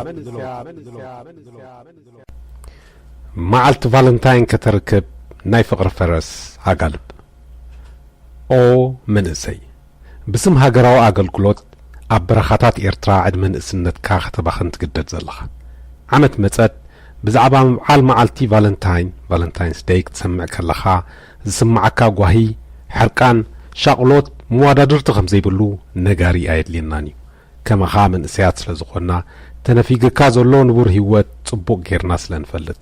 መዓልቲ ቫለንታይን ከተርክብ ናይ ፍቕሪ ፈረስ ኣጋልብ። ኦ መንእሰይ፣ ብስም ሃገራዊ ኣገልግሎት ኣብ በረኻታት ኤርትራ ዕድመ ንእስነትካ ከተባኽን ትግደድ ዘለኻ። ዓመት መጸት ብዛዕባ ምብዓል መዓልቲ ቫለንታይን፣ ቫለንታይንስ ደይ፣ ክትሰምዕ ከለኻ ዝስምዓካ ጓሂ፣ ሕርቃን፣ ሻቕሎት፣ መዋዳድርቲ ከም ዘይብሉ ነጋሪ ኣየድልየናን እዩ። ከማኻ መንእሰያት ስለ ዝኾንና፣ ተነፊግካ ዘሎ ንቡር ህይወት ጽቡቕ ጌርና ስለ ንፈልጥ።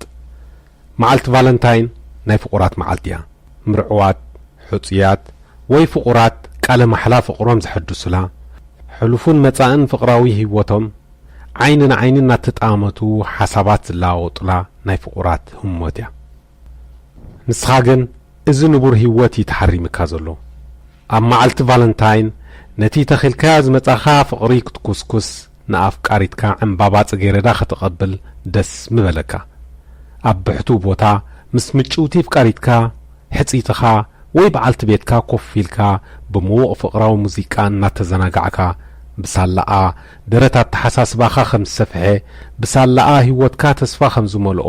መዓልቲ ቫለንታይን ናይ ፍቑራት መዓልቲ እያ። ምርዕዋት፣ ሕጹያት፣ ወይ ፍቑራት ቃለ ማሕላ ፍቕሮም ዘሐድሱላ፣ ሕሉፉን መጻእን ፍቕራዊ ህይወቶም ዓይኒ ንዓይኒ እናተጠማመቱ ሓሳባት ዝለዋወጡላ ናይ ፍቑራት ህሞት እያ። ንስኻ ግን እዚ ንቡር ህይወት እዩ ተሓሪምካ ዘሎ። ኣብ መዓልቲ ቫለንታይን ነቲ ተኺልካዮ ዝመጻኻ ፍቕሪ ክትኩስኩስ፣ ንኣፍቃሪትካ ዕምባባ ጽጌረዳ ከተቐብል ደስ ምበለካ። ኣብ ብሕቱው ቦታ ምስ ምጭውቲ ኣፍቃሪትካ፣ ሕጽይትኻ ወይ በዓልቲ ቤትካ ኮፍ ኢልካ ብምዉቕ ፍቕራዊ ሙዚቃ እናተዘናጋዕካ፣ ብሳላኣ ደረት ኣተሓሳስባኻ ከም ዝሰፍሐ፣ ብሳላኣ ህይወትካ ተስፋ ከም ዝመልኦ፣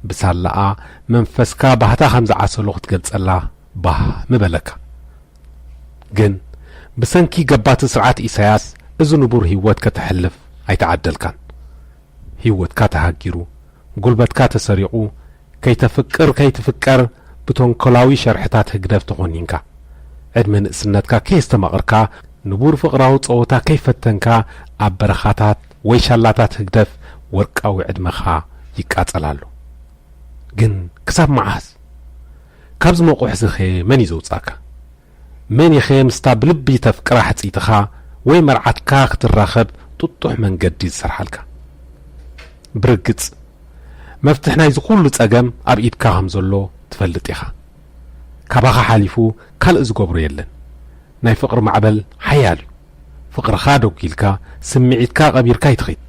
ብሳላኣ መንፈስካ ባህታ ከም ዝዓሰሎ ክትገልጸላ ባህ ምበለካ። ግን ብሰንኪ ገባቲ ስርዓት ኢሳያስ እዚ ንቡር ህይወት ከተሕልፍ ኣይተዓደልካን። ህይወትካ ተሃጊሩ፣ ጉልበትካ ተሰሪቑ፣ ከይተፍቅር ከይትፍቀር ብተንኮላዊ ሸርሕታት ህግደፍ ተኾኒንካ። ዕድመ ንእስነትካ ከየስተማቕርካ፣ ንቡር ፍቕራዊ ጸወታ ከይፈተንካ ኣብ በረኻታት ወይ ሻላታት ህግደፍ ወርቃዊ ዕድመኻ ይቃጸል ኣሎ። ግን ክሳብ መዓስ? ካብዚ መቑሕ እዚኸ መን እዩ ዘውጻእካ? መን ኢኸ ምስታ ብልቢ ተፍቅራ ሕጽይትኻ ወይ መርዓትካ ክትራኸብ ጥጡሕ መንገዲ ዝሰርሓልካ? ብርግጽ፣ መፍትሕ ናይዚ ኩሉ ጸገም ኣብ ኢድካ ከም ዘሎ ትፈልጥ ኢኻ። ካባኻ ሓሊፉ ካልእ ዝገብሮ የለን። ናይ ፍቕሪ ማዕበል ሓያል እዩ። ፍቕርኻ ደጒልካ፣ ስምዒትካ ቀቢርካ ኣይትኺድ።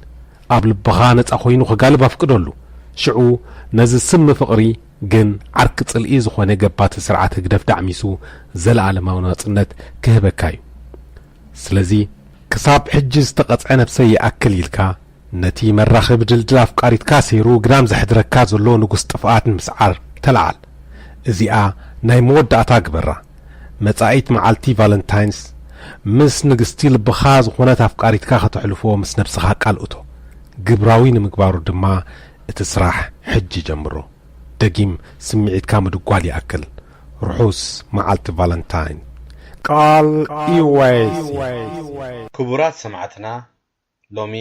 ኣብ ልብኻ ነጻ ኮይኑ ክጋልብ ኣፍቅደሉ። ሽዑ ነዚ ስሚ ፍቕሪ ግን ዓርኪ ጽልኢ ዝኾነ ገባቲ ስርዓት ህግደፍ ዳዕሚሱ ዘለኣለማዊ ናጽነት ክህበካ እዩ። ስለዚ ክሳብ ሕጂ ዝተቐጽዐ ነብሰይ ይኣክል ኢልካ ነቲ መራኸቢ ድልድል ኣፍቃሪትካ ሰይሩ ግዳም ዘሕድረካ ዘሎ ንጉስ ጥፍኣት ንምስዓር ተለዓል። እዚኣ ናይ መወዳእታ ግበራ። መጻኢት መዓልቲ ቫለንታይንስ ምስ ንግስቲ ልብኻ ዝኾነት ኣፍቃሪትካ ከተሕልፎ ምስ ነብስኻ ቃል እቶ። ግብራዊ ንምግባሩ ድማ እቲ ስራሕ ሕጂ ጀምሮ። ደጊም ስምዒትካ ምድጓል ይኣክል። ርሑስ መዓልቲ ቫለንታይን። ቃል ኢወይስ። ክቡራት ሰማዕትና፣ ሎሚ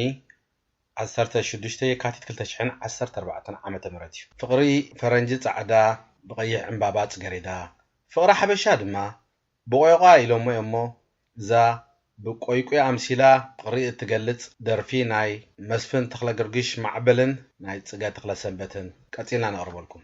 ዓሰርተ ሽዱሽተ የካቲት ክልተ ሽሕን ዓሰርተ ኣርባዕተን ዓመተ ምህረት እዩ። ፍቕሪ ፈረንጂ ጻዕዳ ብቐይሕ ዕምባባ ጽገሬዳ፣ ፍቕሪ ሓበሻ ድማ ብቆይቋ ኢሎሞ እሞ፣ እዛ ብቆይቁ ኣምሲላ ፍቕሪ እትገልጽ ደርፊ ናይ መስፍን ተኽለገርግሽ ማዕበልን ናይ ጽገ ተኽለሰንበትን ቀጺልና ነቕርበልኩም።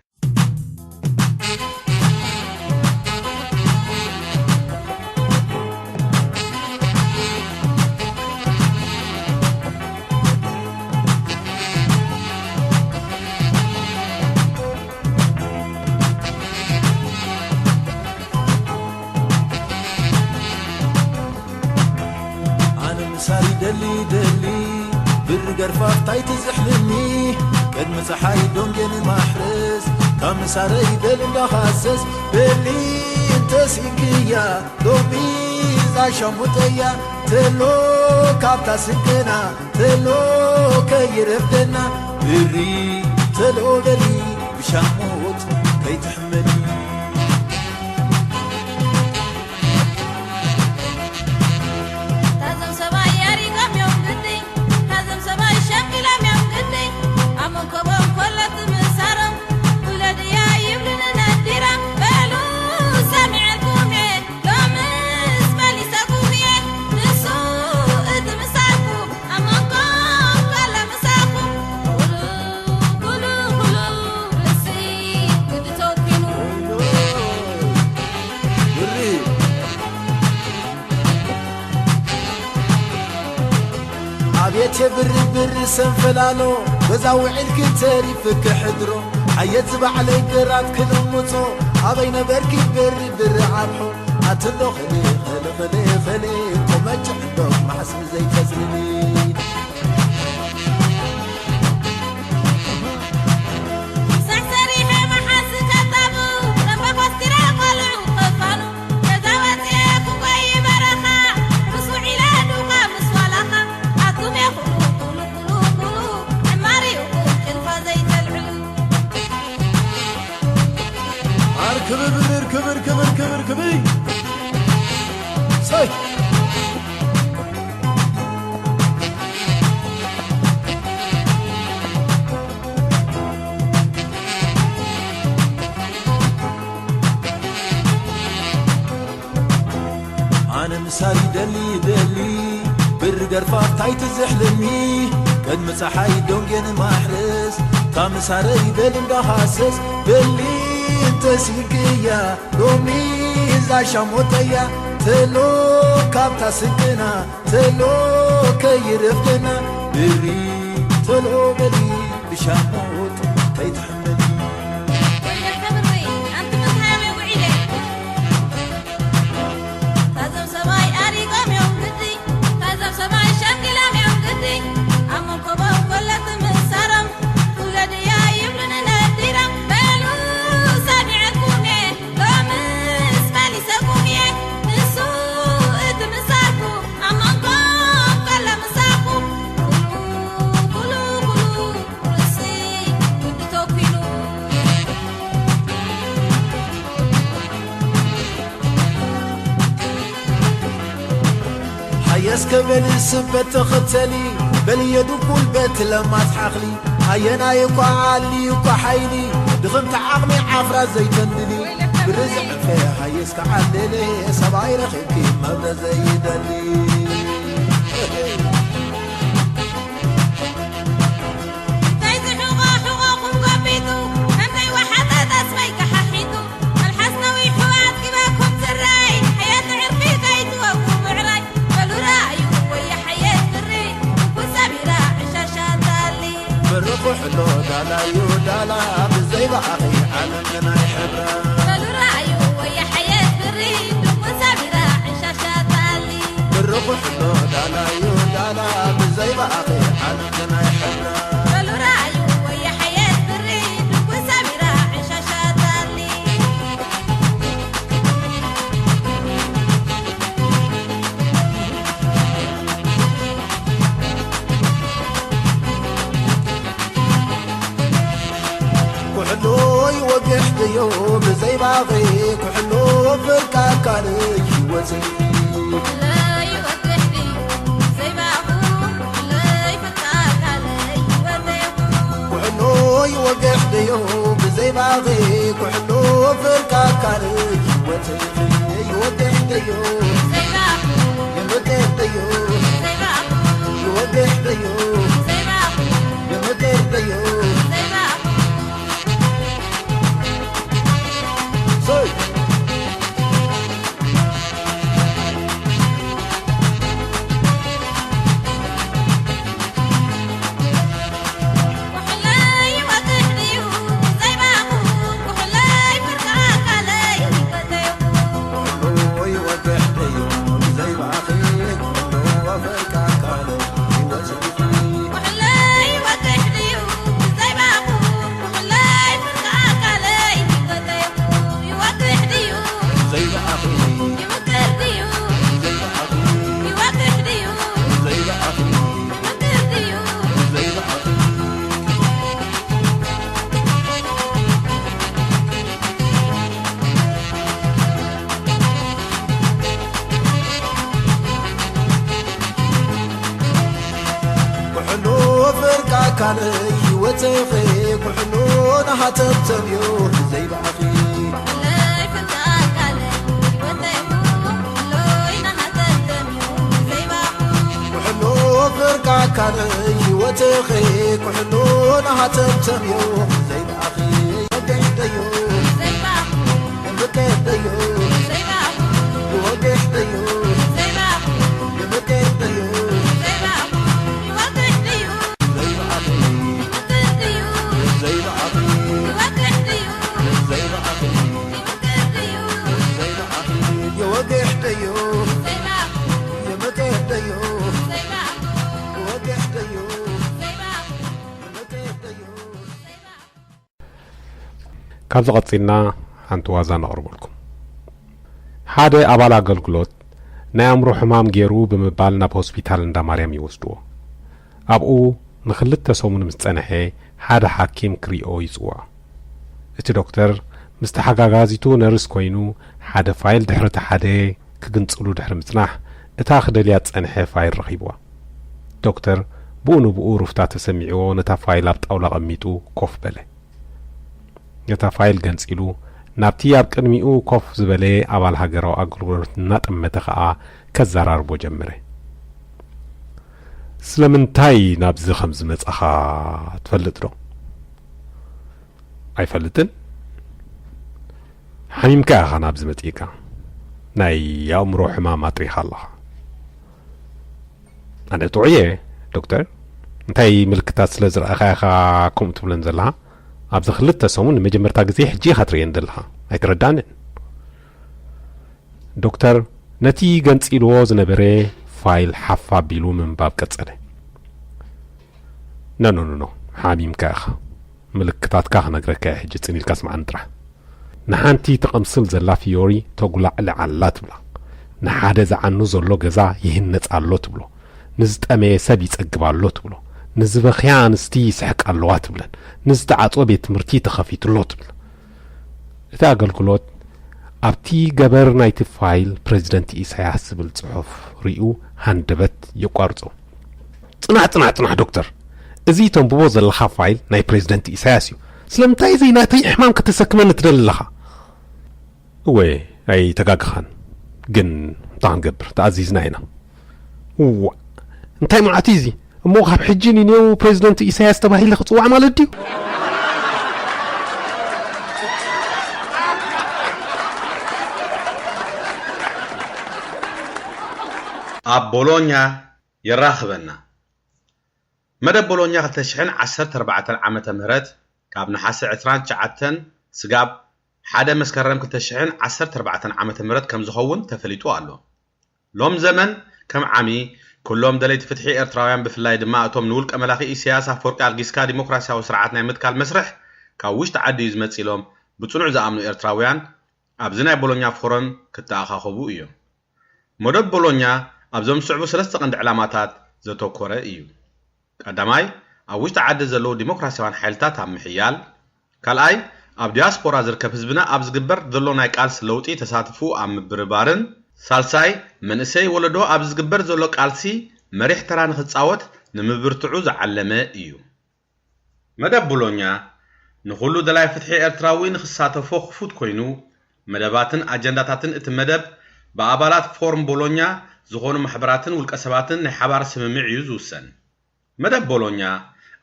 ኣነ ምሳር ይደሊ ደሊ ብሪ ገርፋፍ ታይ ትዝሕልኒ ቅድሚ ፀሓይ ዶንጌን ማሕረስ ካብ ምሳረ ይደል እንዳኻሰስ በሊ እንተሲንክያ ሎሚ ዛሻሙጠያ ተሎ ካብታ ስንቅና ተሎ ከይረፍደና ብሪ ተሎ በሊ ብሻሙት ከይትሕመኒ። ታዞም ሰባይ ኣሪጎም እዮም ግዲ፣ ታዞም ሰባይ ሸንኪሎም እዮም ግዲ። ኣብ መንኮቦም ኮሎ ትምሳሮም፣ ውለድያ ይብሉኒ ነዲራ። በሉ ሰሚዐልኩም እየ፣ ሎምስ መሊሰኩም እየ። ንሱ እቲ ምሳኩም፣ ኣብ መንጎ ከሎ ምሳኩም። ኩሉ፣ ኩሉ፣ ኩሉ፣ ርእሲ ግዲ ተውኪሉ። ብሪ። ኣብየት የብሪ ብሪ ሰንፈላሎ፣ በዛ ውዒልኪ ተሪፍኪ ሕድሮ። ኣየት ዝባዕለይ ግራት ክልምጾ፣ ኣበይ ነበርኪ ብሪ ብሪ ዓርሖ። ኣትሎ ኸለ ኸለ ኸለ ኸለ፣ ቆመጭ ዕንዶ ማሕስብ ዘይተዝልሊ። ሳዕ ሰሪሐ መሓዝ ከታቡ፣ ነፋ ኮስቲረ ቆልዑ ክፋኑ። ገዛ ወፅኤ ክጎይ በረኻ፣ ምስ ውዒለ ዱኻ ምስ ዋላኻ። ኣቱም ኢኹም ኩሉ ኩሉ ኩሉ፣ ዕማር ኢኹም ጭልፋ ዘይተልዕሉ። ኣር ክብብር ክብር ክብር ክብር ክብር። ሰይ። ኣነ ምሳር ይደሊ ይደሊ፣ ብር ገርፋ ታይ ትዝሕልኒ? ቅድሚ ፀሓይ ዶንጌን ማሕረስ፣ ካብ ምሳረ ይበል እንዳሃሰስ። በሊ እንተሲግያ ሎሚ እዛ ሻሞተያ፣ ተሎ ካብታ ስንቅና፣ ተሎ ከይረፍደና። ብሪ ተሎ በሊ ብሻሞት ከይትሕመኒ። ወይለከ ብሪ ኣንቲ መታየመ ውዒለ። ታዞም ሰብኣይ ኣሪጎም እዮም ግዲ፣ ታዞም ሰብኣይ ሸንጊሎም እዮም ግዲ። ኣብ መንኮቦም ኮለቲ ምሳሮም፣ ውለድያ ይብሉኒ ነዲሮም። በሉ ሰሚዐኩም እየ፣ ሎምስ መሊሰኩም እየ። ንሱ እቲ ምሳርኩ፣ ኣብ መንጎ ከሎ ምሳኹ። ኩሉ፣ ኩሉ፣ ኩሉ፣ ርእሲ ግዲ ተኪሉ። ሃየ እስከ በሊ ስበት ተኸተሊ፣ በልየ ድኩል በቲ ለማት ሓኽሊ። ኣየናይ እኳ ዓሊ እኳ ሓይሊ፣ ድኽምቲ ዓቕሚ ዓፍራ ዘይተንድሊ። ብሪ ዝዕፈ ሃየ እስከ ዓለለ፣ ሰብኣይ ረኺብኪ መብረ ዘይደሊ። እንታይ ዝሕቖ ሕቖኹም ጎቢጡ፣ ከምዘይ ወሓጠ ጠስመይ ከሓሒጡ። መልሓስ ነዊሑ ኣጥግበኩም ዝራይ፣ ሓየት ዕርፊ ከይትወጉ ብዕራይ። በሉ ረኣዩ ወየ ሓየት ብሪ፣ ትኩስ ሰሚራ ዕሻሻ ታሊ። ብሪ ኩሕሎ ዳላዩ ዳላ፣ ብዘይ ብኣኺ ዓለም ግናይ ሕብራ። በሉ ረኣዩ ወየ ሓየት ብሪ፣ ትኩስ ሰሚራ ዕሻሻ ታሊ። ብሪ ኩሕሎ ዳላዩ ዳላ፣ ብዘይ ብኣኺ ዓለም ግናይ ሕብራ። በሉ ረኣዩ ወየ ሓየት ብሪ፣ ትኩስ ሰሚራ ዕሻሻ ታሊ። ኩሕሎ ይወግሕ ድዩ ብዘይ ባኺ፣ ኩሕሎ ፍርቂ ኣካል ህይወት። ኩሕሎ ይወግሕ ድዩ ብዘይ ባኺ፣ ኩሕሎ ይወግሕ ድዩ ብዘይ ባኺ፣ ኩሕሎ ፍርቂ ኣካል ህይወት። ይወግሕ ድዩ? ይወግሕ ድዩ? ይወግሕ ድዩ? ይወግሕ ድዩ? ሰይ! ህይወተኸ ኩሕኑ ናሃተብተብዮ ዘይበኣኺ ኩሕኑ ፍርቃ ካልእ ህይወተኸ ኩሕኑ ናሃተብተብዮ ዘይበኣኺ ወገሕደዮ ወገሕደዮ ወገሕደዮ ወገሕደዮ ካብዚ ቀጺልና ሓንቲ ዋዛ ነቕርበልኩም። ሓደ ኣባል ኣገልግሎት ናይ ኣእምሮ ሕማም ገይሩ ብምባል ናብ ሆስፒታል እንዳ ማርያም ይወስድዎ። ኣብኡ ንኽልተ ሰሙን ምስ ጸንሐ ሓደ ሓኪም ክሪኦ ይጽውዖ። እቲ ዶክተር ምስ ተሓጋጋዚቱ ነርስ ኮይኑ ሓደ ፋይል ድሕሪ እቲ ሓደ ክግንጽሉ ድሕሪ ምጽናሕ እታ ክደልያ ዝጸንሐ ፋይል ረኺብዋ። ዶክተር ብኡ ንብኡ ሩፍታ ተሰሚዕዎ ነታ ፋይል ኣብ ጣውላ ኣቐሚጡ ኮፍ በለ። ነታ ፋይል ገንጺሉ ናብቲ ኣብ ቅድሚኡ ኮፍ ዝበለ ኣባል ሃገራዊ ኣገልግሎት እናጠመተ ኸኣ ከዘራርቦ ጀመረ። ስለምንታይ ናብዚ ከም ዝመጻኻ ትፈልጥ ዶ? ኣይፈልጥን። ሓሚምካ ኢኻ ናብዚ መጺእካ። ናይ ኣእምሮ ሕማም ኣጥሪኻ ኣለኻ። ኣነ ጥዑየ ዶክተር። እንታይ ምልክታት ስለ ዝረኣኻ ኢኻ ከምኡ ትብለን ዘለኻ? ኣብዚ ክልተ ሰሙን ንመጀመርታ ግዜ ሕጂ ኢኻ ትርእየን ዘለኻ። ኣይተረዳእንን። ዶክተር ነቲ ገንጺልዎ ዝነበረ ፋይል ሓፍ ኣቢሉ ምንባብ ቀጸለ። ኖ ኖ ኖ ሓሚምካ ኢኻ። ምልክታትካ ክነግረካ እየ ሕጂ ጽን ኢልካ ስምዓኒ ጥራሕ። ንሓንቲ ትቕምስል ዘላ ፍዮሪ ተጉላዕልዕ ኣላ ትብላ። ንሓደ ዝዓኑ ዘሎ ገዛ ይህነጽ ኣሎ ትብሎ። ንዝጠመየ ሰብ ይጸግብ ኣሎ ትብሎ። ንዝበኽያ ኣንስቲ ይስሕቃ ኣለዋ ትብለን። ንዝተዓጽወ ቤት ትምህርቲ ተኸፊቱ ኣሎ ትብል። እቲ ኣገልግሎት ኣብቲ ገበር ናይቲ ፋይል ፕረዚደንት ኢሳያስ ዝብል ጽሑፍ ሪኡ ሃንደበት የቋርጾ። ጽናሕ ጽናሕ ጽናሕ ዶክተር፣ እዚ ተንብቦ ዘለኻ ፋይል ናይ ፕረዚደንት ኢሳያስ እዩ። ስለምንታይ እዚ ናተይ ሕማም ከተሰክመኒ ትደሊ ኣለኻ? እወ ኣይተጋገኻን፣ ግን እንታይ ክንገብር ተኣዚዝና ኢና። እዋ እንታይ መዓት እዩ እዚ? እሞ ካብ ሕጂ ንኔው ፕረዚደንት ኢሳያስ ተባሂለ ክጽዋዕ ማለት ድዩ? ኣብ ቦሎኛ የራኽበና። መደብ ቦሎኛ ክልተ ሽሕን ዓሰርተ ኣርባዕተን ዓመተ ምህረት ካብ ነሓሰ ዕስራን ትሽዓተን ስጋብ ሓደ መስከረም ክልተ ሽሕን ዓሰርተ ኣርባዕተን ዓመተ ምህረት ከም ዝኸውን ተፈሊጡ ኣሎ። ሎም ዘመን ከም ዓሚ ኩሎም ደለይቲ ፍትሒ ኤርትራውያን ብፍላይ ድማ እቶም ንውልቀ መላኺ ኢሳያስ ኣፈወርቂ ኣልጊስካ ዲሞክራሲያዊ ስርዓት ናይ ምትካል መስርሕ ካብ ውሽጢ ዓዲ እዩ ዝመጽእ ኢሎም ብጽኑዕ ዝኣምኑ ኤርትራውያን ኣብዚ ናይ ቦሎኛ ፎረም ክተኣኻኸቡ እዮም። መደብ ቦሎኛ ኣብዞም ዝስዕቡ ሰለስተ ቀንዲ ዕላማታት ዘተኮረ እዩ። ቀዳማይ፣ ኣብ ውሽጢ ዓዲ ዘለዉ ዲሞክራስያውያን ሓይልታት ኣብ ምሕያል፣ ካልኣይ፣ ኣብ ዲያስፖራ ዝርከብ ህዝብና ኣብ ዝግበር ዘሎ ናይ ቃልሲ ለውጢ ተሳትፍኡ ኣብ ምብርባርን፣ ሳልሳይ፣ መንእሰይ ወለዶ ኣብ ዝግበር ዘሎ ቃልሲ መሪሕ ተራ ንኽጻወት ንምብርትዑ ዝዓለመ እዩ። መደብ ቦሎኛ ንኹሉ ደላይ ፍትሒ ኤርትራዊ ንኽሳተፎ ክፉት ኮይኑ፣ መደባትን ኣጀንዳታትን እቲ መደብ ብኣባላት ፎርም ቦሎኛ ዝኾኑ ማሕበራትን ውልቀ ሰባትን ናይ ሓባር ስምምዕ እዩ ዝውሰን። መደብ ቦሎኛ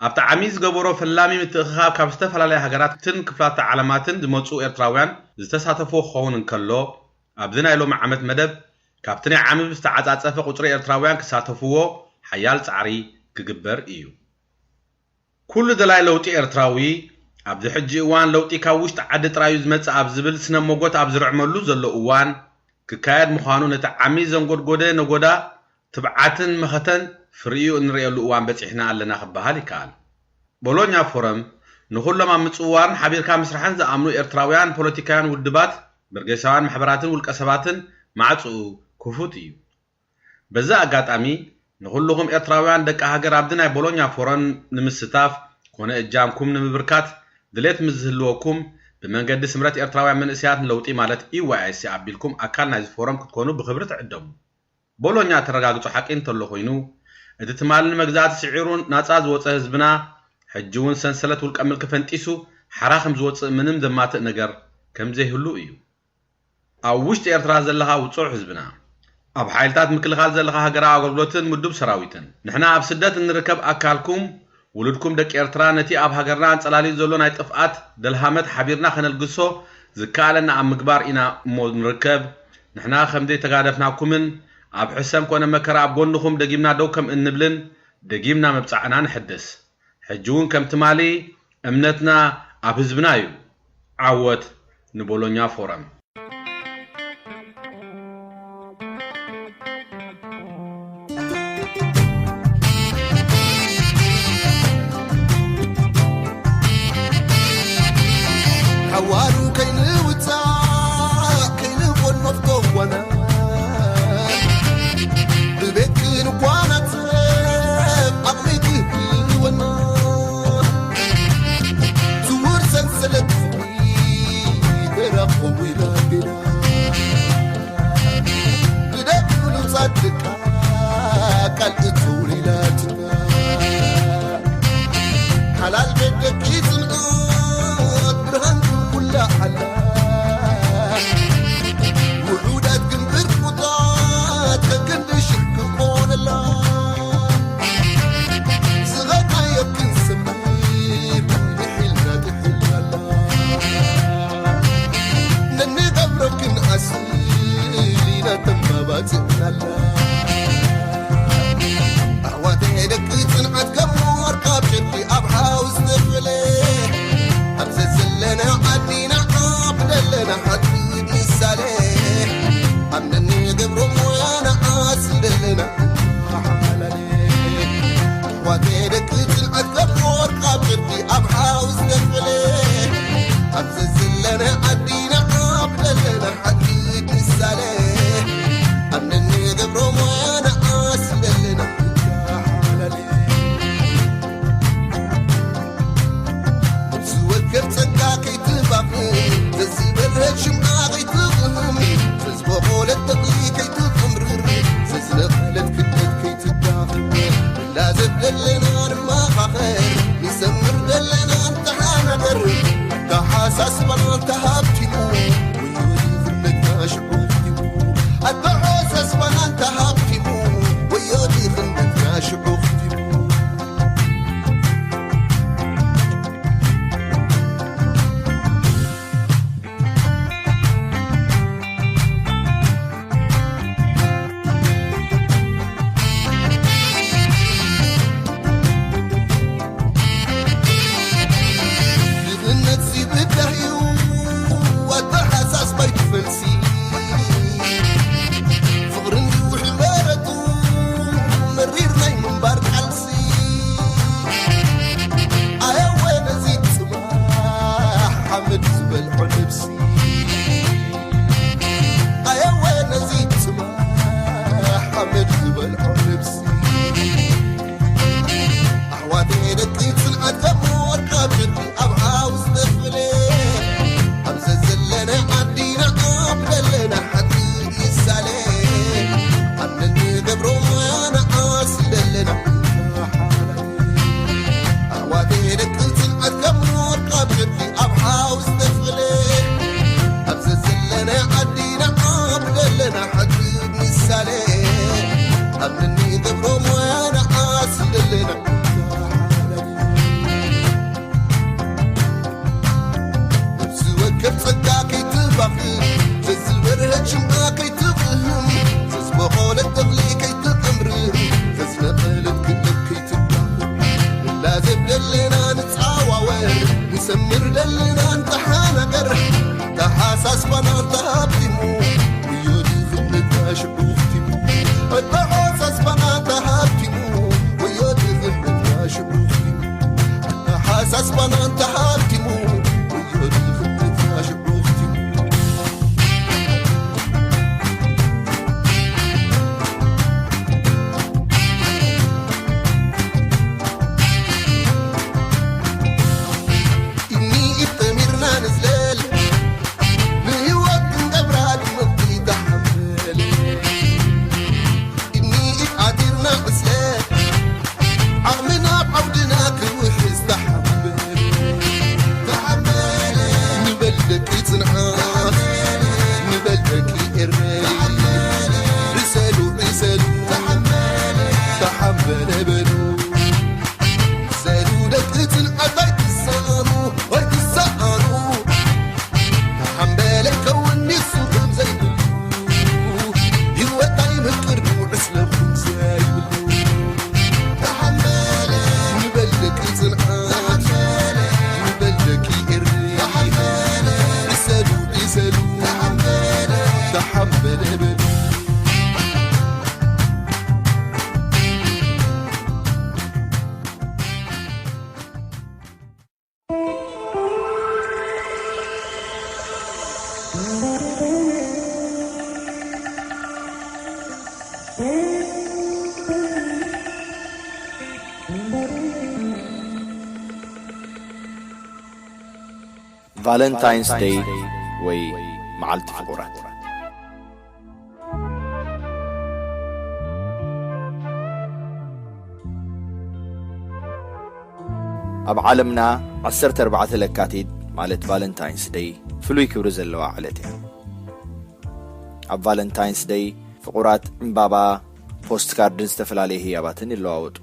ኣብቲ ዓሚ ዝገበሮ ፈላሚ ምትእኽኻብ ካብ ዝተፈላለያ ሃገራትን ክፍላተ ዓለማትን ዝመጹ ኤርትራውያን ዝተሳተፍዎ ክኸውን እንከሎ፣ ኣብዚ ናይ ሎሚ ዓመት መደብ ካብቲ ናይ ዓሚ ብዝተዓጻጸፈ ቁጽሪ ኤርትራውያን ክሳተፍዎ ሓያል ጻዕሪ ክግበር እዩ። ኩሉ ደላይ ለውጢ ኤርትራዊ ኣብዚ ሕጂ እዋን ለውጢ ካብ ውሽጢ ዓዲ ጥራዩ ዝመጽእ ኣብ ዝብል ስነ ሞጎት ኣብ ዝርዕመሉ ዘሎ እዋን ክካየድ ምዃኑ ነቲ ዓሚ ዘንጎድጎደ ነጎዳ ትብዓትን መኸተን ፍሪኡ እንርእየሉ እዋን በጺሕና ኣለና ክበሃል ይከኣል። ቦሎኛ ፎረም ንኹሎም ኣብ ምጽውዋርን ሓቢርካ ምስራሕን ዝኣምኑ ኤርትራውያን ፖለቲካውያን ውድባት፣ በርጌሳውያን ማሕበራትን ውልቀ ሰባትን ማዕጽኡ ክፉት እዩ። በዚ ኣጋጣሚ ንኹልኹም ኤርትራውያን ደቂ ሃገር ኣብቲ ናይ ቦሎኛ ፎረም ንምስታፍ ኮነ እጃምኩም ንምብርካት ድሌት ምስ ዝህልወኩም ብመንገዲ ስምረት ኤርትራውያን መንእሰያት ንለውጢ ማለት E Y S C ኣቢልኩም ኣካል ናይዚ ፎረም ክትኮኑ ብኽብሪ ትዕደሙ። ቦሎኛ እተረጋግጾ ሓቂ እንተሎ ኮይኑ፣ እቲ ትማሊ ንመግዛእቲ ስዒሩ ናጻ ዝወጸ ህዝብና ሕጂ እውን ሰንሰለት ውልቀ ምልኪ ፈንጢሱ ሓራ ከም ዝወጽእ ምንም ዘማትእ ነገር ከም ዘይህሉ እዩ። ኣብ ውሽጢ ኤርትራ ዘለኻ ውጹዕ ህዝብና፣ ኣብ ሓይልታት ምክልኻል ዘለኻ ሃገራዊ ኣገልግሎትን ምዱብ ሰራዊትን፣ ንሕና ኣብ ስደት እንርከብ ኣካልኩም፣ ውሉድኩም ደቂ ኤርትራ ነቲ ኣብ ሃገርና ኣንጸላልዩ ዘሎ ናይ ጥፍኣት ደልሃመት ሓቢርና ከነልግሶ ዝከኣለና ኣብ ምግባር ኢና እሞ ንርከብ። ንሕና ከም ዘይተጋደፍናኩምን ኣብ ሕሰም ኮነ መከራ ኣብ ጎንኹም ደጊምና ደው ከም እንብልን ደጊምና መብጻዕና ንሕድስ። ሕጂ እውን ከም ትማሊ እምነትና ኣብ ህዝብና እዩ። ዓወት ንቦሎኛ ፎረም። ሓዋሩ ከይንውጻእ ከይንቆኖፍ ከዋና ብቤት ክንኳናት ዓቕሚ ክህልወና ስውር ሰንሰለት ፍቕሪ ተራኸቡ ኢላትና ብደብሉ ጻድቃ ቃል እትውር ኢላትና ሓላል ቤት ደቂ ጽንዓት ብርሃን ኩላ ሓላ ውሑዳት ግንብር ቁጣት ከክንዲ ሽርክ ቆነላ ዝኸድናዮ ክንስምር ንሒልና ጥሒልናላ ነንገብሮ ክንኣስል ኢና ተማባጽዕናላ ኣሕዋተይ ደቂ ጽንዓት ከም ወርቂ ኣብ ሸቲ ኣብ ሓው ዝተፈለ ኣብ ዘዘለና ዓዲና ኣብ ደለና ሓድነት ምሳሌ ኣብ ነንገብሮ ሞያና ኣስል ደለና ሓላሌ ኣሕዋተይ ደቂ ጽንዓት ከም ወርቂ ኣብ ሸቲ ኣብ ሓው ዝተፈለ ኣብ ዘዘለና ዓዲና ኣብ ደለና ሓድነት ምሳሌ ኣብ ነንገብሮ ሞያና ኣስል ደለና ሓላሌ ነብሲ ወከፍ ጸጋ ከይትባኽን ዘዝበርሀት ሽምዓ ከይትቕህም ዘዝበቖለት ተኽሊ ከይትቕምርር ዘዝነቐለት ክነት ከይትዳኽም ንላዘብ ደለና ንመኻኸር ንሰምር ደለና ንተሓናገር ኣተሓሳስባና እንተሃብቲሙ ወዮ ድኽነትና ሽዑ ኽቲሙ ኣተሓሳስባና እንተሃብቲሙ ወዮ ድኽነትና ሽዑ ኽቲሙ ድኽነት ሲብዳህዩ ኣተሓሳስባይ ትፈልሲ ፍቕርን ይውሕ በረቱ መሪር ናይ ምንባር ቃልሲ ኣየወ ነዚ ጽባሕ ሓመድ ዝበልዖ ነብሲ ኣየወ ነዚ ጽባሕ ሓመድ ዝበልዖ ነብሲ ኣሕዋተይ ደቂ ጽንዓት ከም ወርቂ ኣብ ሸቲ ኣብ ሓው ዝተፍለ ኣብ ዘዘለና ዓዲና ኣብ ደለና ሓድነት ምሳሌ ኣብ ነንገብሮ ሞያና ኣስል ደለና ኣሕዋተይ ደቂ ጽንዓት ከም ወርቂ ኣብ ሸቲ ኣብ ሓው ዝተፍለ ኣብ ዘዘለና ዓዲና ኣብ ደለና ሓድነት ምሳሌ ኣብ ነንገብሮ ሞያና ኣስል ደለና ነብሲ ወከፍ ጸጋ ከይትባኽን ዘዝበርሀት ሽምዓ ከይትቕህም ዘዝበቖለት ተኽሊ ከይትቕምርር ዘዝነቐለት ክነት ከይትባኽን ንላዘብ ደለና ንጻዋወር ንሰምር ደለና ንተሓናገር ተሓሳስባና እንተሃብቲሙ ወዮ ድኽነትና ሽዑ ኽቲሙ ኣተሓሳስባና እንተሃብቲሙ ወዮ ድኽነትና ሽዑ ኽቲሙ ኣተሓሳስባና እንተሃብቲሙ ወዮ ድኽነትና ሽዑ ኽቲሙ ኢድኒ ኢድ ጠሚርና ንዝለል ንህይወት ክንገብራ ድምቕቲ ተሓምል ኢድኒ ኢድ ዓቲርና ዕስለ ዓቕምና ኣብ ዓውድና ክውሕዝ ተሓ ደቂ ጽንዓት ኣይትሰኣኑ ኣይትሰኣኑ። ተሓምበለ ከውን ንሱ ከም ዘይብሉ፣ ህይወት ኣይምቅር ብውዕስ ለኹም ዘይብሉ። ተሓምበለ ይበል ደቂ ጽንዓት፣ ይበል ደቂ ኤሪ። እሰዱ እሰዱ፣ ተሓምበለ በሉ። ቫለንታይንስ ደይ ወይ መዓልቲ ፍቑራት። ኣብ ዓለምና ዓሰርተ ኣርባዕተ ለካቲት ማለት ቫለንታይንስ ደይ ፍሉይ ክብሪ ዘለዋ ዕለት እያ። ኣብ ቫለንታይንስ ደይ ፍቑራት ዕምባባ፣ ፖስት ካርድን ዝተፈላለዩ ህያባትን ይለዋወጡ።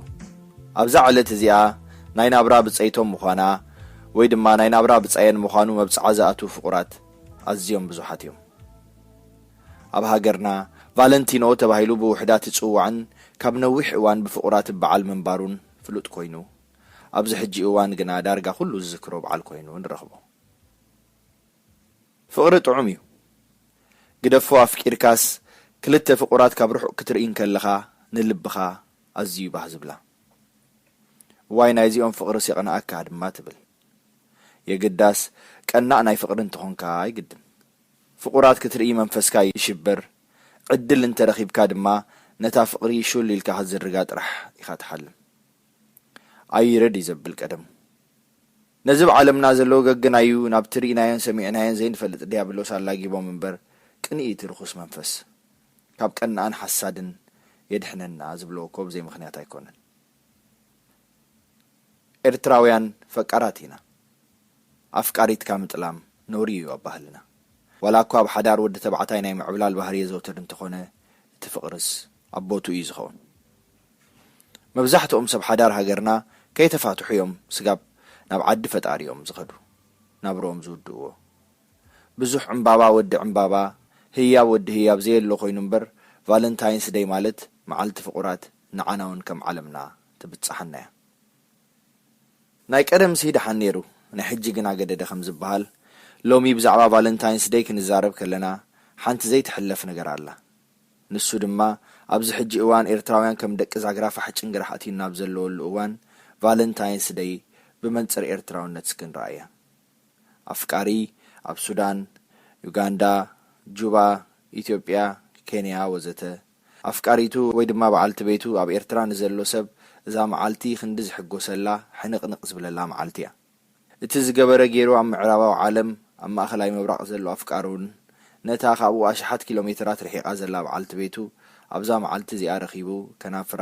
ኣብዛ ዕለት እዚኣ ናይ ናብራ ብጸይቶም ምዃና ወይ ድማ ናይ ናብራ ብጻየን ምዃኑ መብጽዓ ዝኣትዉ ፍቑራት ኣዝዮም ብዙሓት እዮም። ኣብ ሃገርና ቫለንቲኖ ተባሂሉ ብውሑዳት ይጽዋዕን ካብ ነዊሕ እዋን ብፍቑራት በዓል ምንባሩን ፍሉጥ ኮይኑ፣ ኣብዚ ሕጂ እዋን ግና ዳርጋ ኩሉ ዝዝክሮ በዓል ኮይኑ ንረኽቦ። ፍቕሪ ጥዑም እዩ። ግደፎ ኣፍቂርካስ ክልተ ፍቑራት ካብ ርሑቕ ክትርኢ እንከለኻ ንልብኻ ኣዝዩ ባህ ዝብላ። እዋይ ናይዚኦም ፍቕርስ የቕንኣካ ድማ ትብል። የግዳስ ቀናእ ናይ ፍቕሪ እንተኾንካ ኣይግድን። ፍቑራት ክትርኢ መንፈስካ ይሽበር። ዕድል እንተረኺብካ ድማ ነታ ፍቕሪ ሹል ኢልካ ክትዝርጋ ጥራሕ ኢኻ ትሓልም። ኣይረድ እዩ ዘብል ቀደሙ። ነዚ ኣብ ዓለምና ዘለዉ ገገናዩ ናብቲ ርኢናዮን ሰሚዕናዮን ዘይንፈልጥ ዲያብሎስ ኣላጊቦም እምበር ቅንኢ እቲ ርኹስ መንፈስ ካብ ቀናእን ሓሳድን የድሕነና ዝብልዎ እኮ ብዘይ ምኽንያት ኣይኮነን። ኤርትራውያን ፈቃራት ኢና። ኣፍቃሪትካ ምጥላም ነውሪ እዩ ኣብ ባህልና። ዋላ እኳ ኣብ ሓዳር ወዲ ተባዕታይ ናይ ምዕብላል ባህሪ የዘውትር እንተኾነ፣ እቲ ፍቕርስ ኣብ ቦትኡ እዩ ዝኸውን። መብዛሕትኦም ሰብ ሓዳር ሃገርና ከይተፋትሑ እዮም ስጋብ ናብ ዓዲ ፈጣሪኦም ዝኸዱ፣ ናብርኦም ዝውድእዎ። ብዙሕ ዕምባባ ወዲ ዕምባባ፣ ህያብ ወዲ ህያብ ዘየሎ ኮይኑ እምበር፣ ቫለንታይንስ ደይ ማለት መዓልቲ ፍቑራት ንዓና እውን ከም ዓለምና ትብጽሓና እያ። ናይ ቀደምሲ ደሓን ነይሩ፣ ናይ ሕጂ ግና ገደደ ከም ዝበሃል፣ ሎሚ ብዛዕባ ቫለንታይንስ ደይ ክንዛረብ ከለና፣ ሓንቲ ዘይትሕለፍ ነገር ኣላ። ንሱ ድማ፣ ኣብዚ ሕጂ እዋን ኤርትራውያን ከም ደቂ ዛግራ ፋሕ ጭንግራሕ ኣትዩና ኣብ ዘለወሉ እዋን፣ ቫለንታይንስ ደይ ብመንጽር ኤርትራውነት ክንረኣያ። ኣፍቃሪ ኣብ ሱዳን፣ ዩጋንዳ፣ ጁባ፣ ኢትዮጵያ፣ ኬንያ ወዘተ፣ ኣፍቃሪቱ ወይ ድማ በዓልቲ ቤቱ ኣብ ኤርትራ ንዘሎ ሰብ እዛ መዓልቲ ክንዲ ዝሕጎሰላ ሕንቕንቕ ዝብለላ መዓልቲ እያ። እቲ ዝገበረ ገይሩ ኣብ ምዕራባዊ ዓለም ኣብ ማእኸላይ ምብራቕ ዘሎ ኣፍቃሪ እውን ነታ ካብኡ ኣሽሓት ኪሎ ሜትራት ርሒቓ ዘላ በዓልቲ ቤቱ ኣብዛ መዓልቲ እዚኣ ረኺቡ ከናፍራ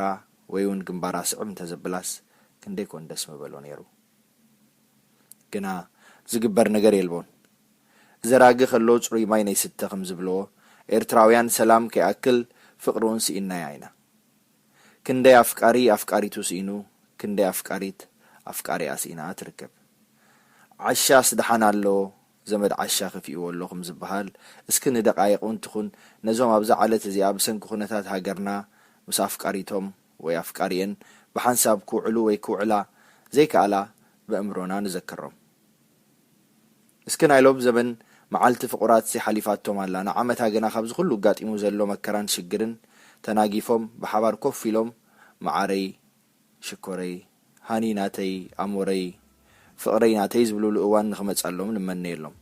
ወይ እውን ግንባራ ስዕብ እንተዘብላስ ክንደይ ኮን ደስ ምበሎ ነይሩ። ግና ዝግበር ነገር የልቦን። ዘራጊ ከሎ ጽሩይ ማይ ነይስተ ከም ዝብልዎ፣ ኤርትራውያን ሰላም ከይኣክል ፍቕሪ እውን ስኢንናያ ኢና። ክንደይ ኣፍቃሪ ኣፍቃሪቱ ስኢኑ፣ ክንደይ ኣፍቃሪት ኣፍቃሪኣ ስኢና ትርከብ። ዓሻስ ደሓን ኣሎ፣ ዘመድ ዓሻ ከፊእዎ ኣሎ ከም ዝበሃል፣ እስኪ ንደቓይቕ እውን ትኹን ነዞም ኣብዛ ዕለት እዚኣ ብሰንኪ ኩነታት ሃገርና ምስ ኣፍቃሪቶም ወይ ኣፍቃሪኤን ብሓንሳብ ክውዕሉ ወይ ክውዕላ ዘይከኣላ በእምሮና ንዘክሮም። እስኪ ናይ ሎም ዘበን መዓልቲ ፍቑራትሲ ሓሊፋቶም ኣላ፣ ንዓመታ ግና ካብዚ ኩሉ ኣጋጢሙ ዘሎ መከራን ሽግርን ተናጊፎም ብሓባር ኮፍ ኢሎም መዓረይ፣ ሽኮረይ፣ ሃኒ ናተይ፣ ኣሞረይ፣ ፍቕረይ ናተይ ዝብሉሉ እዋን ንኽመጸሎም ንመነየሎም።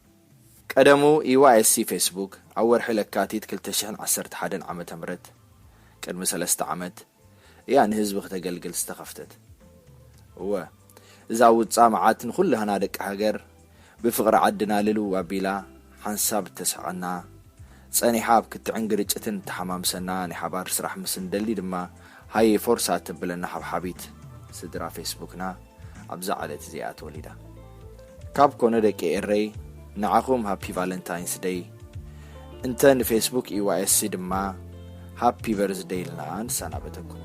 ቀደሙ ዩ ኤስ ሲ ፌስቡክ ኣብ ወርሒ ለካቲት ክልተ ሽሕን ዓሰርተ ሓደን ዓመተ ምህረት፣ ቅድሚ ሰለስተ ዓመት፣ እያ ንህዝቢ ክተገልግል ዝተኸፍተት። እወ፣ እዛ ውጻ መዓት ንኹላህና ደቂ ሃገር ብፍቕሪ ዓድና ልልው ኣቢላ ሓንሳብ እተስሕቐና፣ ጸኒሓ ኣብ ክትዕን ግርጭትን እተሓማምሰና ናይ ሓባር ስራሕ ምስ እንደሊ ድማ ሃየ ፎርሳ እተብለና ሓብሓቢት ስድራ ፌስቡክና ኣብዛ ዕለት እዚኣ ተወሊዳ። ካብ ኮነ ደቂ ኤረይ ንዓኹም ሃፒ ቫለንታይንስ ደይ፣ እንተ ንፌስቡክ ዩ ኤስ ሲ ድማ ሃፒ በርዝደይ ኢልና ንሰናበተኩም።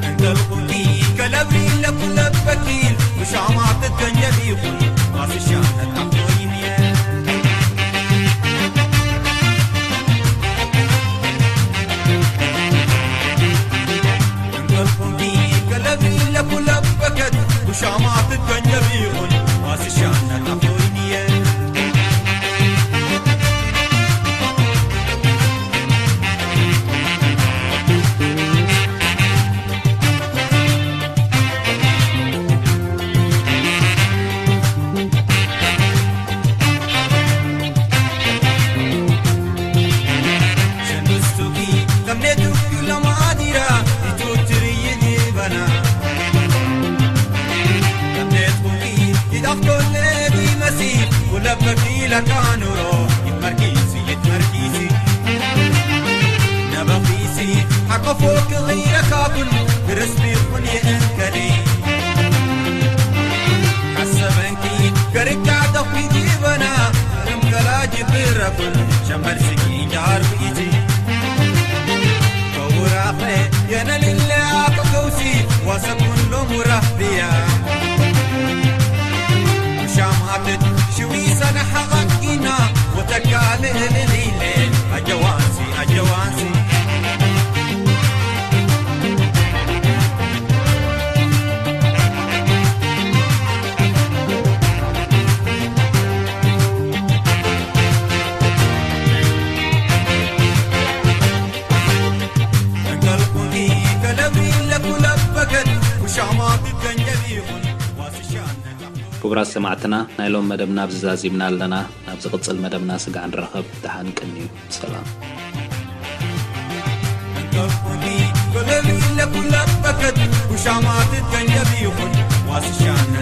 እንተልኩኒ ከለብሪ ለኩለበኪል ብሻማ ትገኘብ ይኹን ማስሻ ነጣፍቶይን እየ። እንተልኩኒ ከለብሪ ለኩለበከት ብሻማ ትገኘብ ይኹን ማስሻ ነጣፍቶይን እየ። ሸንስቱኪ ከምኔቱኪ ለማዲራ ይቱትሪ ይዲበና ከምኔትኩኪ ይዳፍቶለ ዲመሲ ኩለበኪ ለካ ኑሮ ይትመርኪሲ ይትመርኪሲ ነበኺሲ ሓቆፎ ክቕይረካኩን ብርስቢ ኩን የእንከዲ ሓሰበንኪ ገርካ ተኹ ይዲበና እምከላጅ ብረኩን ሸመልስኪ ጃርኩ ይጂ ከውራኸ የነልለ ኣከከውሲ ዋሰኩን ሎሙራ ብያ ሻማትት ሽዊ ሰነሐቐቂና ወተካል እልልይለ ኣጀዋንሲ ኣጀዋንሲ እንከልኩኒ ከለብሪ ለኩለበከት ውሻማ ክገንጀብ ይኹን ዋስሻነ ክቡራት ሰማዕትና፣ ናይ ሎም መደብና ኣብዚ ዛዚምና ኣለና። ናብ ዝቕጽል መደብና ስጋዕ ንራኸብ። ደሓን ቅንዩ። ሰላም። እንከልኩኒ ከለብሪ ለኩለበከት ውሻማ ክገንጀብ ይኹን ዋስሻነ